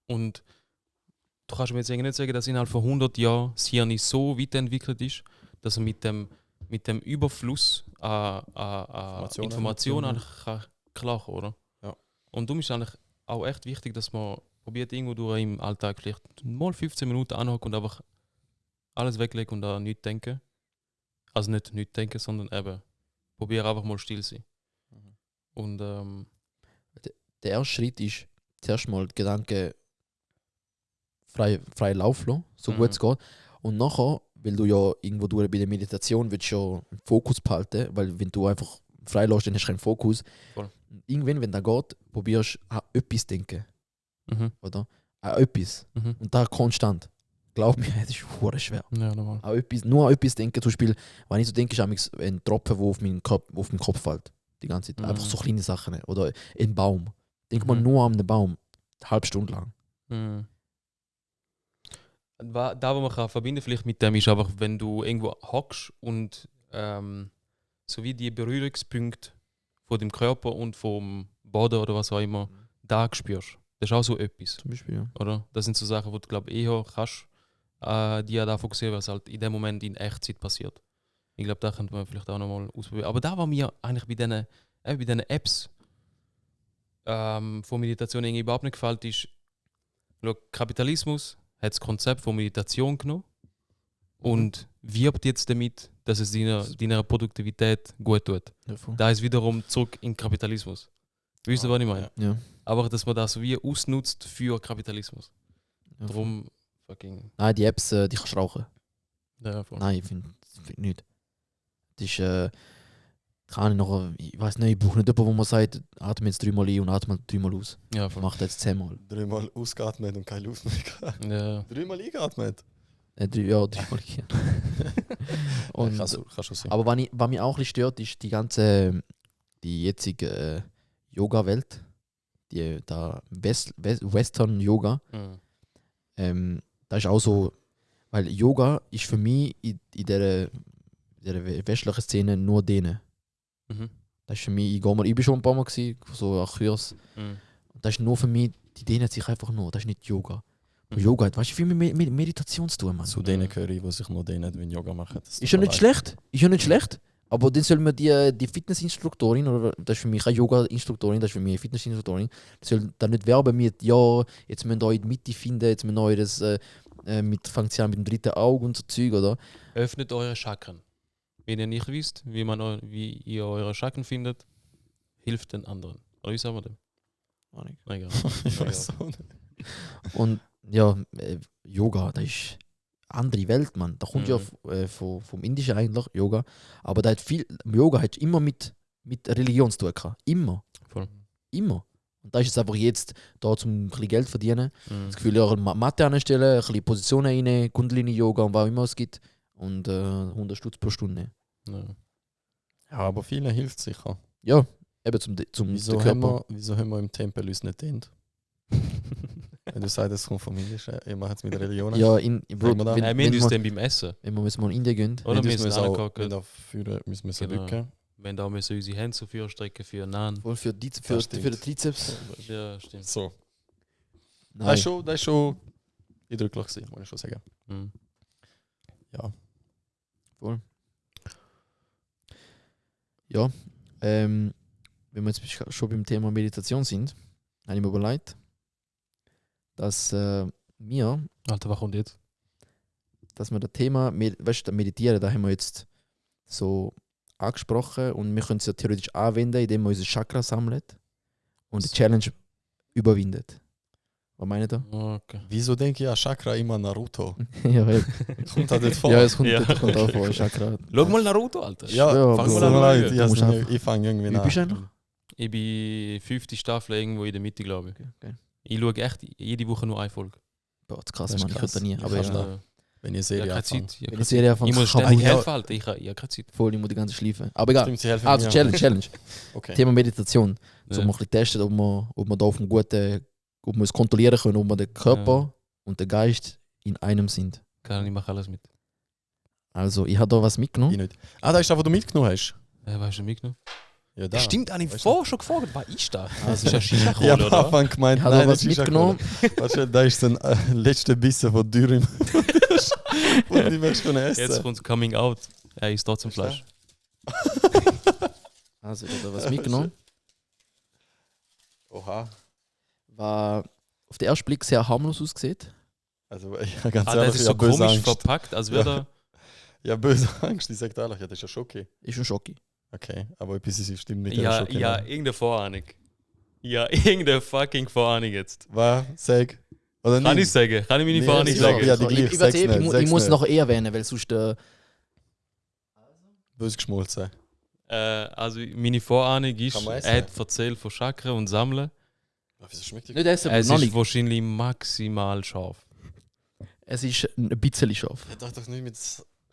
Und du kannst mir jetzt eigentlich nicht sagen, dass innerhalb von 100 Jahren das Hirn so weit entwickelt ist, dass er mit dem Überfluss an Informationen eigentlich klarkommen, oder? Ja. Und darum ist es eigentlich auch echt wichtig, dass man probiert, irgendwo durch im Alltag vielleicht mal 15 Minuten anhocken und einfach alles weglegen und an nichts denken. Also nicht nichts denken, sondern eben probieren einfach mal still sein. Und Der erste Schritt ist zuerst mal die Gedanken frei laufen lassen, so gut es geht. Und nachher, weil du ja irgendwo durch bei der Meditation willst ja einen Fokus behalten, weil wenn du einfach frei lässt, dann hast du keinen Fokus. Voll. Irgendwann, wenn das geht, probierst du an etwas zu denken. Oder? An etwas. Und da konstant. Glaub mir, das ist verdammt schwer. Ja, normal. Nur an etwas denken. Zum Beispiel, wenn ich so denke, ist ein Tropfen, der auf meinen Kopf fällt. Die ganze Zeit. Einfach so kleine Sachen. Oder ein Baum. Denk mal nur an einen Baum. Eine halbe Stunde lang. Da, was man kann verbinden vielleicht mit dem, ist einfach, wenn du irgendwo hockst und so wie die Berührungspunkte von dem Körper und vom Boden oder was auch immer da spürst. Das ist auch so etwas. Zum Beispiel, ja. Oder? Das sind so Sachen, die du glaube eher kannst, die ja da fokussieren, was halt in dem Moment in Echtzeit passiert. Ich glaube, da könnte man vielleicht auch nochmal ausprobieren. Aber da war mir eigentlich bei diesen Apps von Meditation irgendwie überhaupt nicht gefällt, ist, schau, Kapitalismus hat das Konzept von Meditation genommen und wirbt jetzt damit, dass es deiner Produktivität gut tut. Ja, voll. Da ist wiederum zurück in Kapitalismus. Wisst ihr, was ich meine? Ja. Aber dass man das so wie ausnutzt für Kapitalismus. Ja, voll. Darum fucking. Nein, die Apps, die kannst du rauchen. Ja, voll. Nein, ich finde nicht. Das ist, kann ich noch, ich weiß nicht, ich brauche nicht jemanden, wo man sagt, atme jetzt 3-mal ein und atme 3-mal aus. Ja, voll. Mach das jetzt 10-mal. 3-mal ausgeatmet und keine Luft mehr gehabt. Ja. 3-mal eingeatmet. 3-mal ein. Und, Kannst du sehen. aber was mich auch ein bisschen stört, ist die jetzige Yoga-Welt. Da Western Yoga. Das ist auch so, weil Yoga ist für mich in dieser westlichen Szene nur denen. Das ist für mich, ich bin schon ein paar Mal gewesen, so ein Kurs. Und das ist nur für mich, die dehnen sich einfach nur, das ist nicht Yoga. Und Yoga hat viel mehr mit Meditation zu tun, Mann. Zu denen gehöre ich, die sich nur dehnen, wenn Yoga machen. Das Ist ja nicht schlecht. Aber dann soll man die Fitnessinstruktorin, oder das ist für mich keine Yoga-Instruktorin, das ist für mich eine Fitnessinstruktorin, die soll dann nicht werben mit, ja, jetzt müsst ihr euch in die Mitte finden, jetzt müsst ihr euch das fangt sie an mit dem dritten Auge und so Zeug, oder? Öffnet eure Chakren. Wenn ihr nicht wisst, wie ihr eure Chakren findet, hilft den anderen. Oder wie sagen wir dem? Egal. Ich weiß auch nicht. Und ja, Yoga, das ist eine andere Welt, Mann. Da kommt ja vom Indischen eigentlich, Yoga. Aber Yoga hat immer mit Religion zu tun gehabt. Immer. Voll. Immer. Und da ist es einfach jetzt da, um ein bisschen Geld zu verdienen. Das Gefühl, ja, Matte anstellen, ein bisschen Positionen rein, Kundalini-Yoga und was auch immer es gibt. Und 100 Stutz pro Stunde. Ja. Ja, aber vielen hilft sicher. Ja, eben zum Wieso Körper. haben wir im Tempel uns nicht dient? Wenn du sagst, es kommt vom Indischen, ihr macht es mit Religionen. Ja, wir da? Wir haben uns dann beim Essen. wenn wir mal in Indien gehen. Oder wir müssen müssen auch angucken. müssen wir Genau. rücken. Wenn da müssen unsere Hände zur Führung strecken für Nahen. Voll für den Trizeps. Ja, stimmt. So. Nein. Das ist schon eindrücklich gewesen, muss ich schon sagen. Ja. Voll. Ja, wenn wir jetzt schon beim Thema Meditation sind, habe ich mir überlegt, dass wir, Alter, was kommt jetzt? dass wir das Thema, weißt du, Meditieren, da haben wir jetzt so angesprochen und wir können es ja theoretisch anwenden, indem wir unsere Chakra sammeln und die Challenge überwindet. Was meint ihr? Okay. Wieso denke ich an Chakra immer an Naruto? Ja, Kommt das nicht vor? ja, es kommt, Ja. das kommt auch vor, Chakra. Schau mal Naruto, Alter. Ja, Ja, fang Bro. mal an. Du musst Ich fange irgendwie Wie an. bist du eigentlich? Ich bin 5. Staffel irgendwo in der Mitte, glaube ich. Okay. Ich schaue echt jede Woche nur eine Folge. Boah, das ist krass, Das ist Mann, ich krass. könnte nie. Ich Aber kann's ja, nicht. Wenn ich eine Ich habe Serie keine anfange. Zeit. wenn ich Serie anfange, Ich muss kann ständig ja- helfen, Alter. Ich habe keine Zeit. voll, ich muss die ganze schleifen. Aber egal. Stimmt, sie helfen Also mir. Challenge. Okay. Thema Meditation. Ja. So mal ein bisschen testen, ob wir da auf einem guten, ob wir es kontrollieren können, ob wir den Körper und der Geist in einem sind. Kann ich mache alles mit. Also, ich habe da was Ich mitgenommen. nicht. Ah, da ist das, was du mitgenommen hast. Weißt du mitgenommen? Ja, da. Stimmt, habe ich Weißt vorher schon gefragt. Was ist das? Also, Das ist ein Ich habe Shisha-Kohle, am oder? Anfang gemeint, Ich habe da nein, was das ist mitgenommen. Weißt du, da ist ein letzter Bissen von Dürüm. Und die möchtest du essen. Jetzt kommt Coming Out. Er isst trotzdem Fleisch. Also, ich habe da was mitgenommen. Oha. Was auf den ersten Blick sehr harmlos aussieht. Also, ganz Ah, ehrlich, das ist ich so habe böse komisch Angst. verpackt, als wäre Ja. Ja, böse Angst. Ich sage ehrlich, ja, das ist ja schon okay. Ist ein Schocki. Okay, aber etwas ist stimmt nicht. da. das ist Ja, okay, ja, ne? irgendeine Vorahnung. Ja, irgendeine fucking Vorahnung jetzt. Was? Sag. Oder Kann nicht? ich sagen? Kann ich meine Nee, Vorahnung es ist sagen? auch- ja, die ich, gleich, ich, sag's ich, nicht, ich sag's muss nicht. noch eher erwähnen, weil sonst. Böse geschmolzen. Also, meine Vorahnung ist, Kann man essen? er hat erzählt von Chakra und Sammeln. Wieso schmeckt die? Nicht essen, Es noch ist nicht. wahrscheinlich maximal scharf. Es ist ein bisschen scharf. Das hat doch nicht mit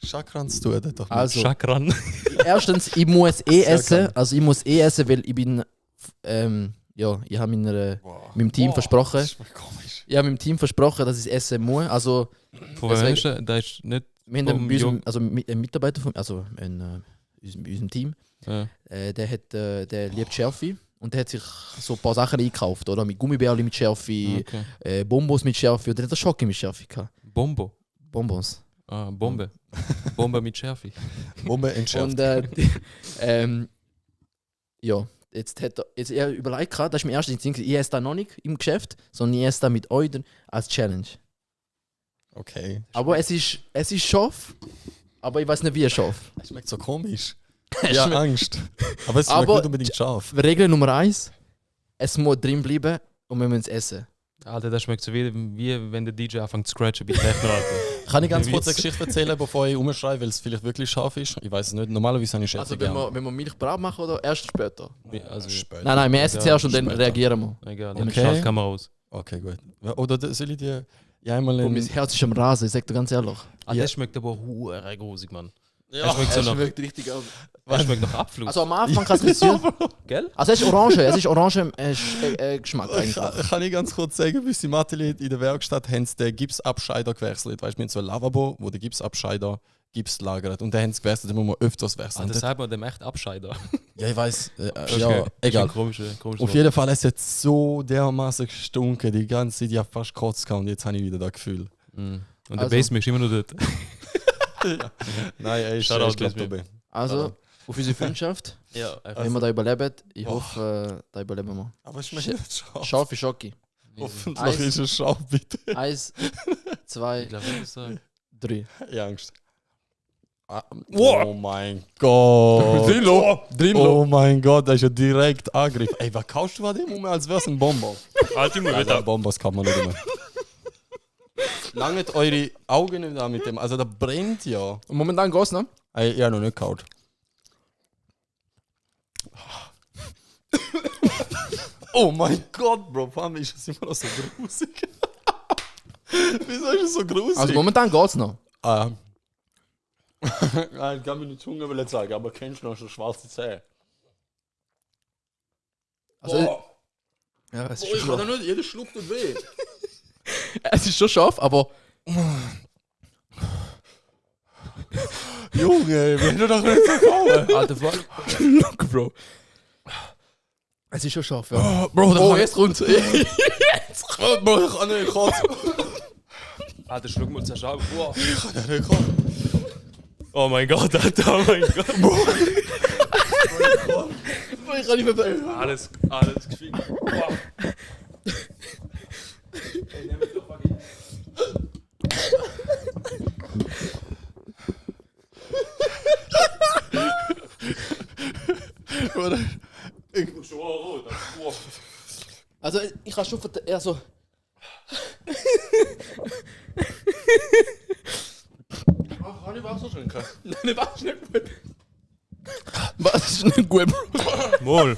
Chakran zu tun. Das hat doch mit Also, Chakran. erstens, ich muss Sehr essen. geil. Also, ich muss essen, weil ich bin. Ja, ich habe meinem Team versprochen. Das schmeckt komisch. Ich habe meinem Team versprochen, dass ich es essen muss. Also, Von wem Deswegen- ist der? Der ist nicht. wir haben Vom bei unserem, also ein Mitarbeiter von, also unserem Team, Ja. der liebt Schärfe und der hat sich so ein paar Sachen eingekauft, oder? Mit Gummibärli mit Schärfe, Okay. Bonbons mit Schärfe und dann hat er Schocke mit Schärfe gehabt. Bombo. Bonbons. Ah, Bombe. Bombe mit Schärfe. Bombe entschärft. Und ja, jetzt hat er überlegt, gehabt, das ist mein erstes Instinkt, ich esse da noch nicht im Geschäft, sondern ich esse da mit euch als Challenge. Okay. Aber es ist scharf, aber ich weiß nicht, wie scharf. Es schmeckt so komisch. Es Ja, schmeckt- Angst. Aber es schmeckt Aber- nicht unbedingt scharf. Regel Nummer 1, es muss drin bleiben und wir müssen es essen. Alter, das schmeckt so wie wenn der DJ anfängt zu scratchen bei Techno, Alter. Kann ich ganz Wie kurz eine Witz. Geschichte erzählen, bevor ich umschreibe, weil es vielleicht wirklich scharf ist? Ich weiß es nicht. Normalerweise habe ich Schärfe Also gerne. wenn wir Milchbraten machen oder erst später? Also, Später. Nein, wir essen Ja, zuerst und dann später. reagieren wir. egal, Okay. dann schaut die Kamera aus. Okay, gut. Oder soll ich dir einmal Und mein Herz ist am Rasen, ich sag dir ganz ehrlich. Ah, Ja. das schmeckt aber hure grusig, Mann. Ja, Es schmeckt so nach, richtig aus. es schmeckt nach Abfluss. Also am Anfang kann es nicht süß. Gell? Also es ist Orange Geschmack eigentlich. Kann ich ganz kurz sagen, bis im Atelier in der Werkstatt haben sie den Gipsabscheider gewechselt. Weißt du, wir haben so ein Lavabo, wo der Gipsabscheider Gips lagert. Und den haben sie gewechselt, den muss man öfters Ah, wechseln. das sagt man dem echt Abscheider. Ja, ich weiß. Okay. Ja, egal. Komisch. Auf jeden Fall, es hat so dermaßen gestunken, die ganze Zeit, ich habe fast gekotzt gehabt und jetzt habe ich wieder das Gefühl. Und der Also- Bassmix ist immer noch dort. Nein, ey, ich Shoutout, glaube Bassman. dabei. Also auf unsere Freundschaft, Ja, wenn wir da überleben, ich Oh. hoffe, da überleben wir. Aber es schmeckt nicht scharf. Scharfe Schocke. Hoffentlich Eis. ist es scharf, bitte. 1, 2, Ich glaube, das ist 3. Ich habe Angst. Ah, Wow. oh mein Gott. Drinlo. Oh mein Gott, das ist ja direkt Angriff. Ey, was kaufst du an dem Moment, als wäre es ein Bonbon? Alter, Ja, Alter. Bonbons kann man nicht mehr. Langet eure Augen nicht an mit dem, also das brennt ja. Und momentan geht's noch. Ey, ich habe noch nicht gekauft. Oh mein Gott, Bro, vor allem ist es immer noch so grusig. Wieso ist es so grusig? Also momentan geht's noch. Nein, ich kann mir die Zunge will zeigen, aber kennst du noch so schwarze Zähne? Also, Boah. ja, es Oh, ist ich schon kann scharf. doch nicht, jeder Schluck tut weh. Es ist schon scharf, aber Junge, wenn du doch nicht so kauen. Alter, look, Bro. Es ist schon scharf, ja. Bro, Oh, jetzt kommt Bro, ich kann nicht kotzen. Alter, schluck mal zuerst auf. Wow. Ich kann nicht kotzen. Oh mein Gott, Alter, oh mein Gott. Ich kann nicht mehr bleiben. Alles gefickt. Wow. oder? Schon rot. Also, ich kann schon eher so. Kann ich Wasser trinken? Nein, was ist nicht gut. Was ist nicht gut, Bro?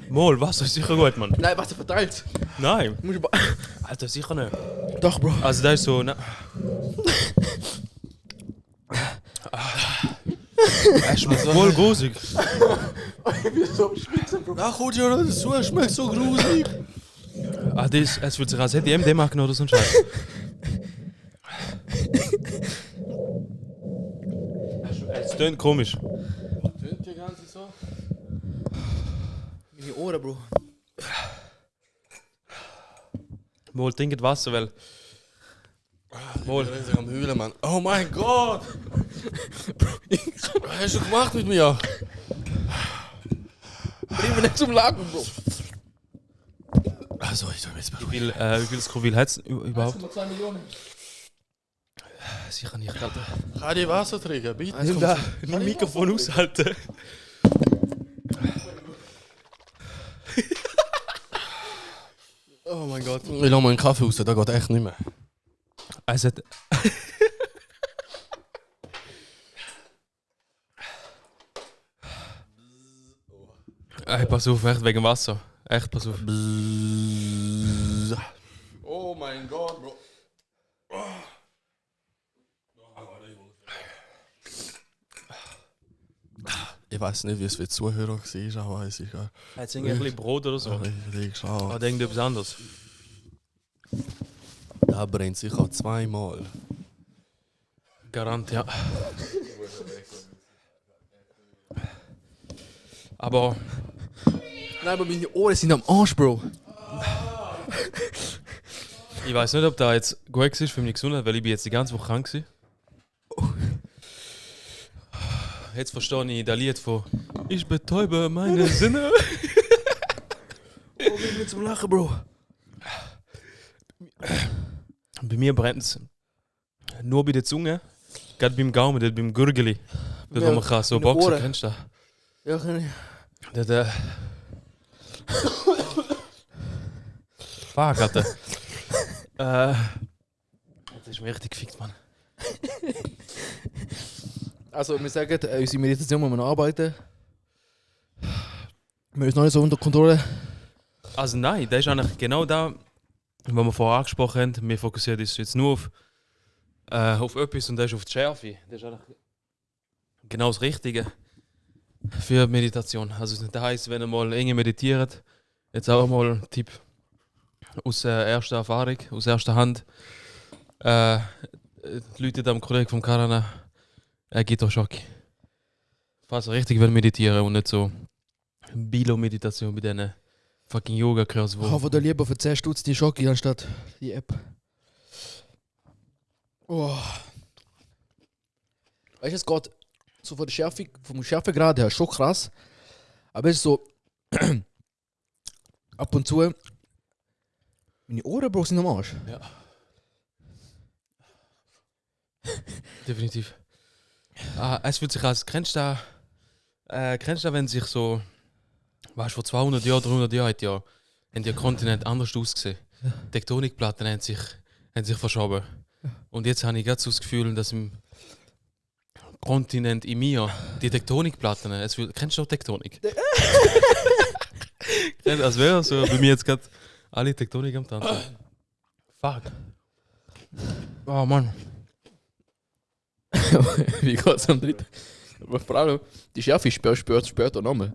Mol, Wasser ist sicher gut, Mann. Nein, Wasser verteilt. Nein. Muss ich Alter, sicher nicht. Doch, Bro. Also da ist so... Na, er schmeckt voll grusig. Ich bin so am Schwitzen, Bro. Ach, gut, ja, das schmeckt so grusig. Ah, es fühlt sich als hätte ich MDMA genommen oder so ein Scheiß. Es tönt komisch. Tönt die ganze so? Meine Ohren, Bro. Mol, trinkt Wasser, weil... Wohl. Ich bin am Heulen, Mann. Oh mein Gott! Was hast du gemacht mit mir? Bring mich nicht zum Lachen, Bro. Also, ich soll jetzt mal Wie viel Scoville hat es überhaupt? 2 Millionen. Sicher nicht, Alter. Kann ich Wasser trinken, bitte? Nimm da, nimm Mikrofon aushalten. Oh mein Gott. Ich lasse mal einen Kaffee raus, da geht echt nicht mehr. Es hat... Ey, pass auf, echt wegen Wasser. Echt, pass auf. Oh mein Gott, Bro. Ich weiß nicht, wie es für die Zuhörer war, aber es ist gar Hat ein bisschen Brot oder so? richtig schade. Oder irgendetwas anderes? Da brennt sich auch zweimal. Garant, ja. Aber Nein, aber meine Ohren sind am Arsch, Bro. ich weiß nicht, ob das jetzt gut ist für meine Gesundheit, weil ich bin jetzt die ganze Woche krank war. Jetzt verstehe ich das Lied von Ich betäube meine Sinne. Oh, bin mir zum Lachen, Bro. Bei mir brennt es nur bei der Zunge, gerade beim Gaumen, dort beim Gürgeli. Dort, wo man kann so meine boxen, Ohren. kennst du das? Ja, kann ich. Dort, Fuck, Alter. Das ist mir richtig gefickt, Mann. Also, wir sagen, unsere Meditation muss man noch arbeiten. Wir sind noch nicht so unter Kontrolle. Also nein, das ist eigentlich genau da, was wir vorher angesprochen haben. Wir fokussieren uns jetzt nur auf etwas und das ist auf die Schärfe. Das ist eigentlich genau das Richtige für Meditation. Also das heisst, wenn ihr mal eng meditiert, jetzt auch mal ein Tipp aus erster Erfahrung, aus erster Hand. Leute am Kollegen vom Karana, er gibt euch Schock. Falls ihr richtig meditieren und nicht so Bilo-Meditation bei diesen fucking Yoga-Kursen. Ich hoffe, dir lieber für 10 Stutz die Schocke anstatt die App. Oh. Weißt du, es geht so von der Schärfe, vom Schärfegrad her schon krass. Aber es ist so ab und zu. Meine Ohren, Bro, sind am Arsch. Ja. Definitiv. Es fühlt sich als, kennst du das, wenn sich so, weißt du, vor 200 Jahren, 300 Jahren haben die Kontinent anders ausgesehen. Tektonikplatten haben sich verschoben. Und jetzt habe ich gerade so das Gefühl, dass im Kontinent in mir die Tektonikplatten, kennst du auch Tektonik? Als wäre so bei mir jetzt gerade alle Tektonik am Tanzen. Fuck. Oh Mann. Wie geht's am dritten? Aber vor allem, die Schärfe spürt später nochmal.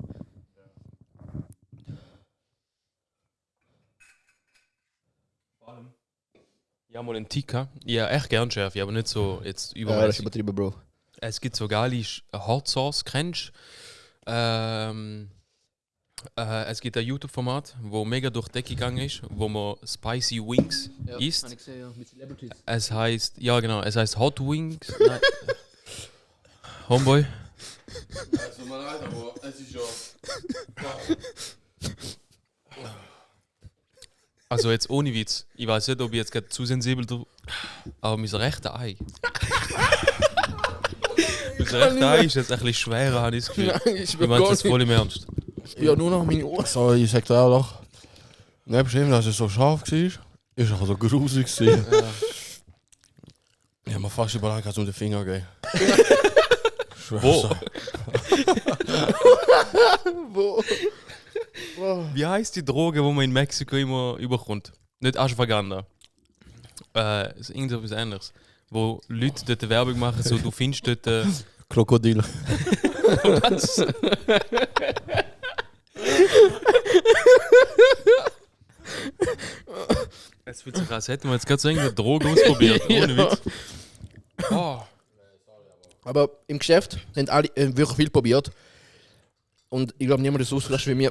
Ja, mal einen Tika. Ja, echt gern Schärfe, aber nicht so jetzt Ja, das ist übermäßig. übertrieben, Bro. Es gibt so geile Hot Sauce, kennst du? Es gibt ein YouTube-Format, wo mega durch die Decke gegangen ist, wo man Spicy Wings isst. Habe ich gesehen, ja, mit Celebrities. Es heißt, ja genau, es heißt Hot Wings. Nein. Homeboy. Also, mal leid, aber es ist ja. Also jetzt ohne Witz. Ich weiß nicht, ob ich jetzt gerade zu sensibel drauf, aber mein rechter Ei. Jungs, recht da ist es ein bisschen schwerer, habe ich das Gefühl. Nein, ich Ich spüre meine gar es jetzt voll nicht. im Ernst. Ich spüre nur noch meine Ohren. So, ich sag dir ehrlich, nebst dem, dass es so scharf war, ist auch so grusig gewesen. Ich hab mir fast überlegt, um den Finger zu gehen. Wo? Wo? Wie heisst die Droge, die man in Mexiko immer überkommt? Nicht Ashwagandha. Ist irgendetwas anderes. Wo Leute dort Werbung machen, so du findest dort. Krokodil. Was? Es fühlt sich an, als hätten wir jetzt gerade so irgendeine Droge ausprobiert. Ohne Witz. Oh. Aber im Geschäft haben alle wirklich viel probiert. Und ich glaube, niemand ist so ausgerastet wie mir.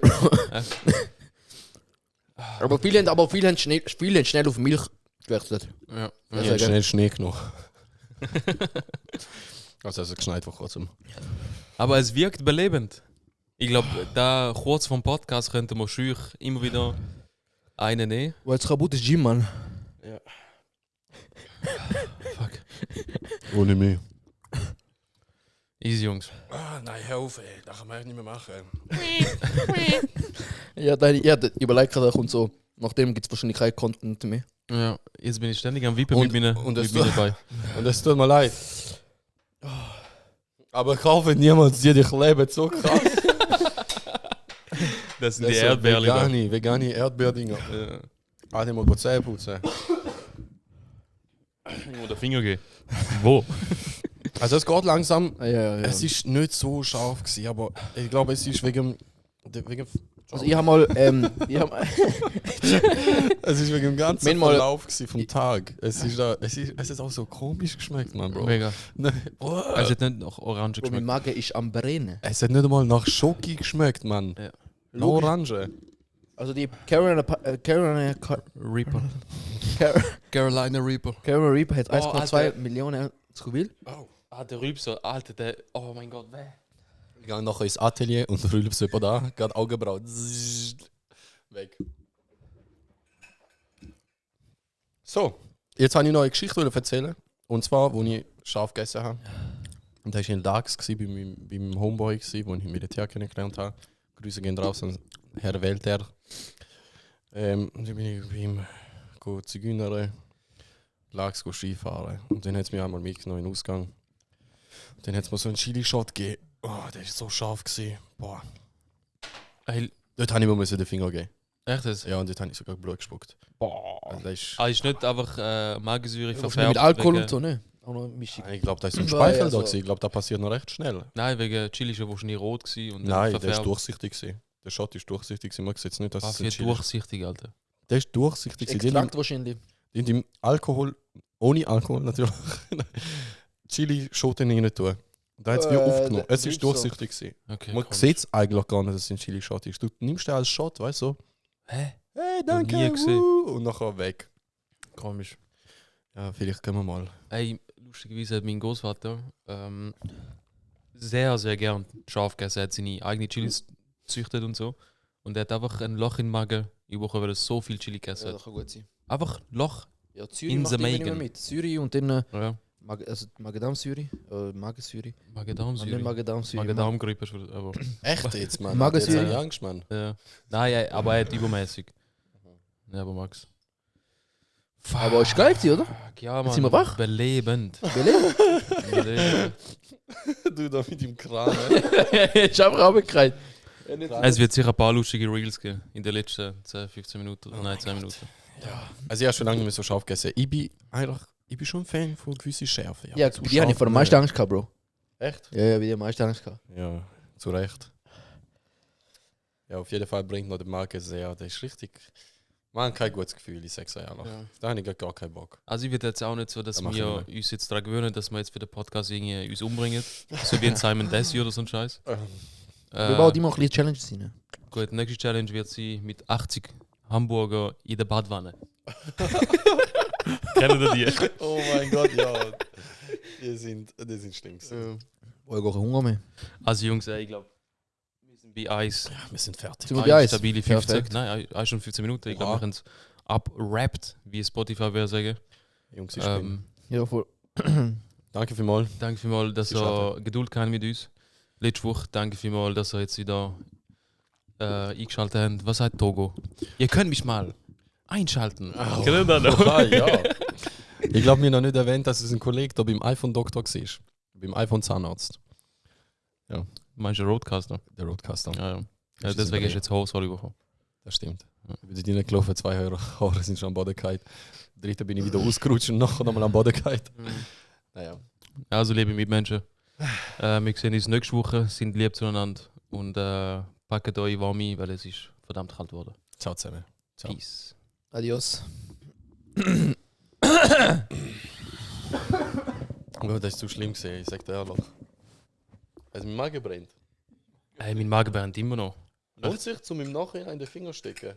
aber viele haben schnell auf Milch gewechselt. Ja. Ich hab schnell Schnee genommen. Also es geschneit vor kurzem. Aber es wirkt belebend. Ich glaube, da kurz vom Podcast könnten wir schüch immer wieder einen nehmen. Weil es kaputt ist Gym, Mann. Fuck. Ohne mich. Easy, Jungs. Ah, nein, hör auf, ey. Das kann man echt nicht mehr machen. Ja, überlegt gerade, kommt so. Nachdem gibt es wahrscheinlich kein Content mehr. Ja, jetzt bin ich ständig am Wippen Und- mit meinen und es- dabei. Und es tut mir leid. Aber ich hoffe, niemand sieht dich leben so krass. Das sind Das die sind Erdbeerli. vegane Erdbeerdinger. Ja. Ah, die mal die Zähne putzen. Ich muss den Finger geben. Wo? Also es geht langsam. Ja. Es ist nicht so scharf gewesen, aber ich glaube, es ist wegen Also ich habe mal, es ist wegen dem ganzen Manchmal- Verlauf gewesen vom Tag. Es ist auch so komisch geschmeckt, man, Bro. Mega. Nein, oh. Es hat nicht nach Orange mein geschmeckt. Magen ist am Brennen. Es hat nicht einmal nach Schoki geschmeckt, man. Ja. Nach Orange. Also die Carolina Reaper. Car- Carolina Reaper. Carolina Reaper hat Oh, 1,2 Alter. Millionen Scoville. Oh. Ah, der Rübser. Alter, der... Oh mein Gott, wer? Ich gehe nachher ins Atelier und rülpst jemand da, gerade Augenbrauen. Zzzzt. Weg. So, jetzt habe ich noch eine Geschichte erzählen. Und zwar, als ich scharf gegessen habe. Und da war in Dax bei meinem Homeboy, wo ich im Militär kennengelernt habe. Grüße gehen raus an Herr Welter. Und dann bin ich bei ihm Zigeuner, Lachs Skifahren. Und dann hat es mich einmal mitgenommen in den Ausgang. Und dann hat es mir so einen Chili-Shot gegeben. Oh, der war so scharf. Boah. Hey, Dort habe ich mir den Finger gegeben. echt das? Ja, und dort habe ich sogar Blut gespuckt. Boah. Also das ist, Ah, ist nicht einfach Magensäure Wahrscheinlich verfärbt. mit Alkohol wegen- und so, ne? Auch noch eine Mischung. ich glaube, da ist so ein Weil, Speichel also- da gewesen. Ich glaube, das passiert noch recht schnell. Nein, wegen Chili ist ja wahrscheinlich rot gewesen und dann Nein, der verfärbt. ist durchsichtig gewesen. Der Shot ist durchsichtig gewesen. Man sieht jetzt nicht, dass Ah, es viel ein Chili ist. durchsichtig, Alter. Der ist durchsichtig gewesen. Extrakt wahrscheinlich. Die haben im Alkohol, ohne Alkohol natürlich, Chili-Schoten rein tun. Da hat es wie aufgenommen. Es ist so. durchsichtig gewesen. Okay, Man komisch. sieht es eigentlich gar nicht, dass es ein Chili-Shot ist. Du nimmst den als Shot, weißt du? So, Hä? hey, nie danke, gesehen. und nachher weg. Komisch. Ja, vielleicht können wir mal. Ey, lustigerweise hat mein Großvater sehr, sehr gern scharf gegessen. Er hat seine eigenen Chilis gezüchtet und so. Und er hat einfach ein Loch in den Magen bekommen, weil er so viel Chili gegessen Ja, hat. das kann gut sein. Einfach Loch. Ja, Zürich In macht the immer nicht mehr making. mit. Zürich und dann Ja. Magen-Darm-Zürich. Magen-Zürich. Nicht Magen-Darm-Säure. Magen-Darm-Zürich. Magen-Darm-Grippe. Aber Echt jetzt, Mann? Magensäure. Jetzt habe ich Angst, Mann. ja. Nein, ja, aber er hat übermäßig. Ja, aber Max. Aber ist geil gewesen, oder? Fuck, ja, Mann. sind wir wach? Belebend. Belebend. Belebend. Du da mit dem Kran. ist einfach runtergekriegt. Es wird sicher ein paar lustige Reels geben in den letzten 10, 15 Minuten. Nein, 10 Minuten. Also ich habe schon lange nicht mehr so scharf gegessen. Ich bin schon ein Fan von gewisser Schärfe. Ja, zu bei dir habe ich scharf vor der nicht. meisten Angst gehabt, Bro. Echt? Ja, bei dir meiste Angst gehabt. Ja, zu Recht. Ja, auf jeden Fall bringt noch der Marke sehr. Der ist richtig. Man kein gutes Gefühl, ich sag's ehrlich. Ja. Da habe ich gar keinen Bock. Also ich würde jetzt auch nicht so, dass Das machen wir uns jetzt daran gewöhnen, dass wir jetzt für den Podcast irgendwie uns umbringen. So wie ein Simon Desi oder so ein Scheiß. Wir bauen immer ein bisschen Challenges rein. Gut, die nächste Challenge wird sein mit 80 Hamburger in der Badwanne. Kennen ihr die? Oh mein Gott, ja. Die sind schlimm. Oh, ich habe Hunger mehr. Also Jungs, ich glaube, wir sind bei Eis. Ja, wir sind fertig. Sind wir bei Eis? Stabile 15. Perfekt. Nein, Eis schon 15 Minuten. Ich glaube, Oha. wir haben es abrappt, wie Spotify würde sagen. Jungs, ist schlimm. Ähm, Ja, voll. Danke vielmals. Danke vielmals, dass Ist ihr Geduld habt mit uns. Letzte Woche, danke vielmals, dass ihr jetzt wieder eingeschaltet habt. Was sagt Togo? Ihr könnt mich mal einschalten. Oh. Kennt ihr das noch? Ah, ja. Ich glaube, mir noch nicht erwähnt, dass es ein Kollege da beim iPhone-Doktor war. Beim iPhone-Zahnarzt. Meinst du Roadcaster? Der Roadcaster. Ja. Das ist Deswegen ein ist jetzt Haarsorge bekommen. Das stimmt. Ich bin dort reingelaufen, 2 Haare sind schon am Boden gefallen. Dritte bin ich wieder ausgerutscht und nachher nochmal am Boden gefallen. Naja. Also, liebe Mitmenschen, wir sehen uns nächste Woche, sind lieb zueinander und packt euch warm ein, weil es ist verdammt kalt geworden. Ciao zusammen. Ciao. Peace. Adios. Oh, das ist zu schlimm gesehen, ich sag dir ehrlich. Also mein Magen brennt. Mein Magen brennt immer noch. Lohnt sich, um im Nachhinein in den Finger zu stecken?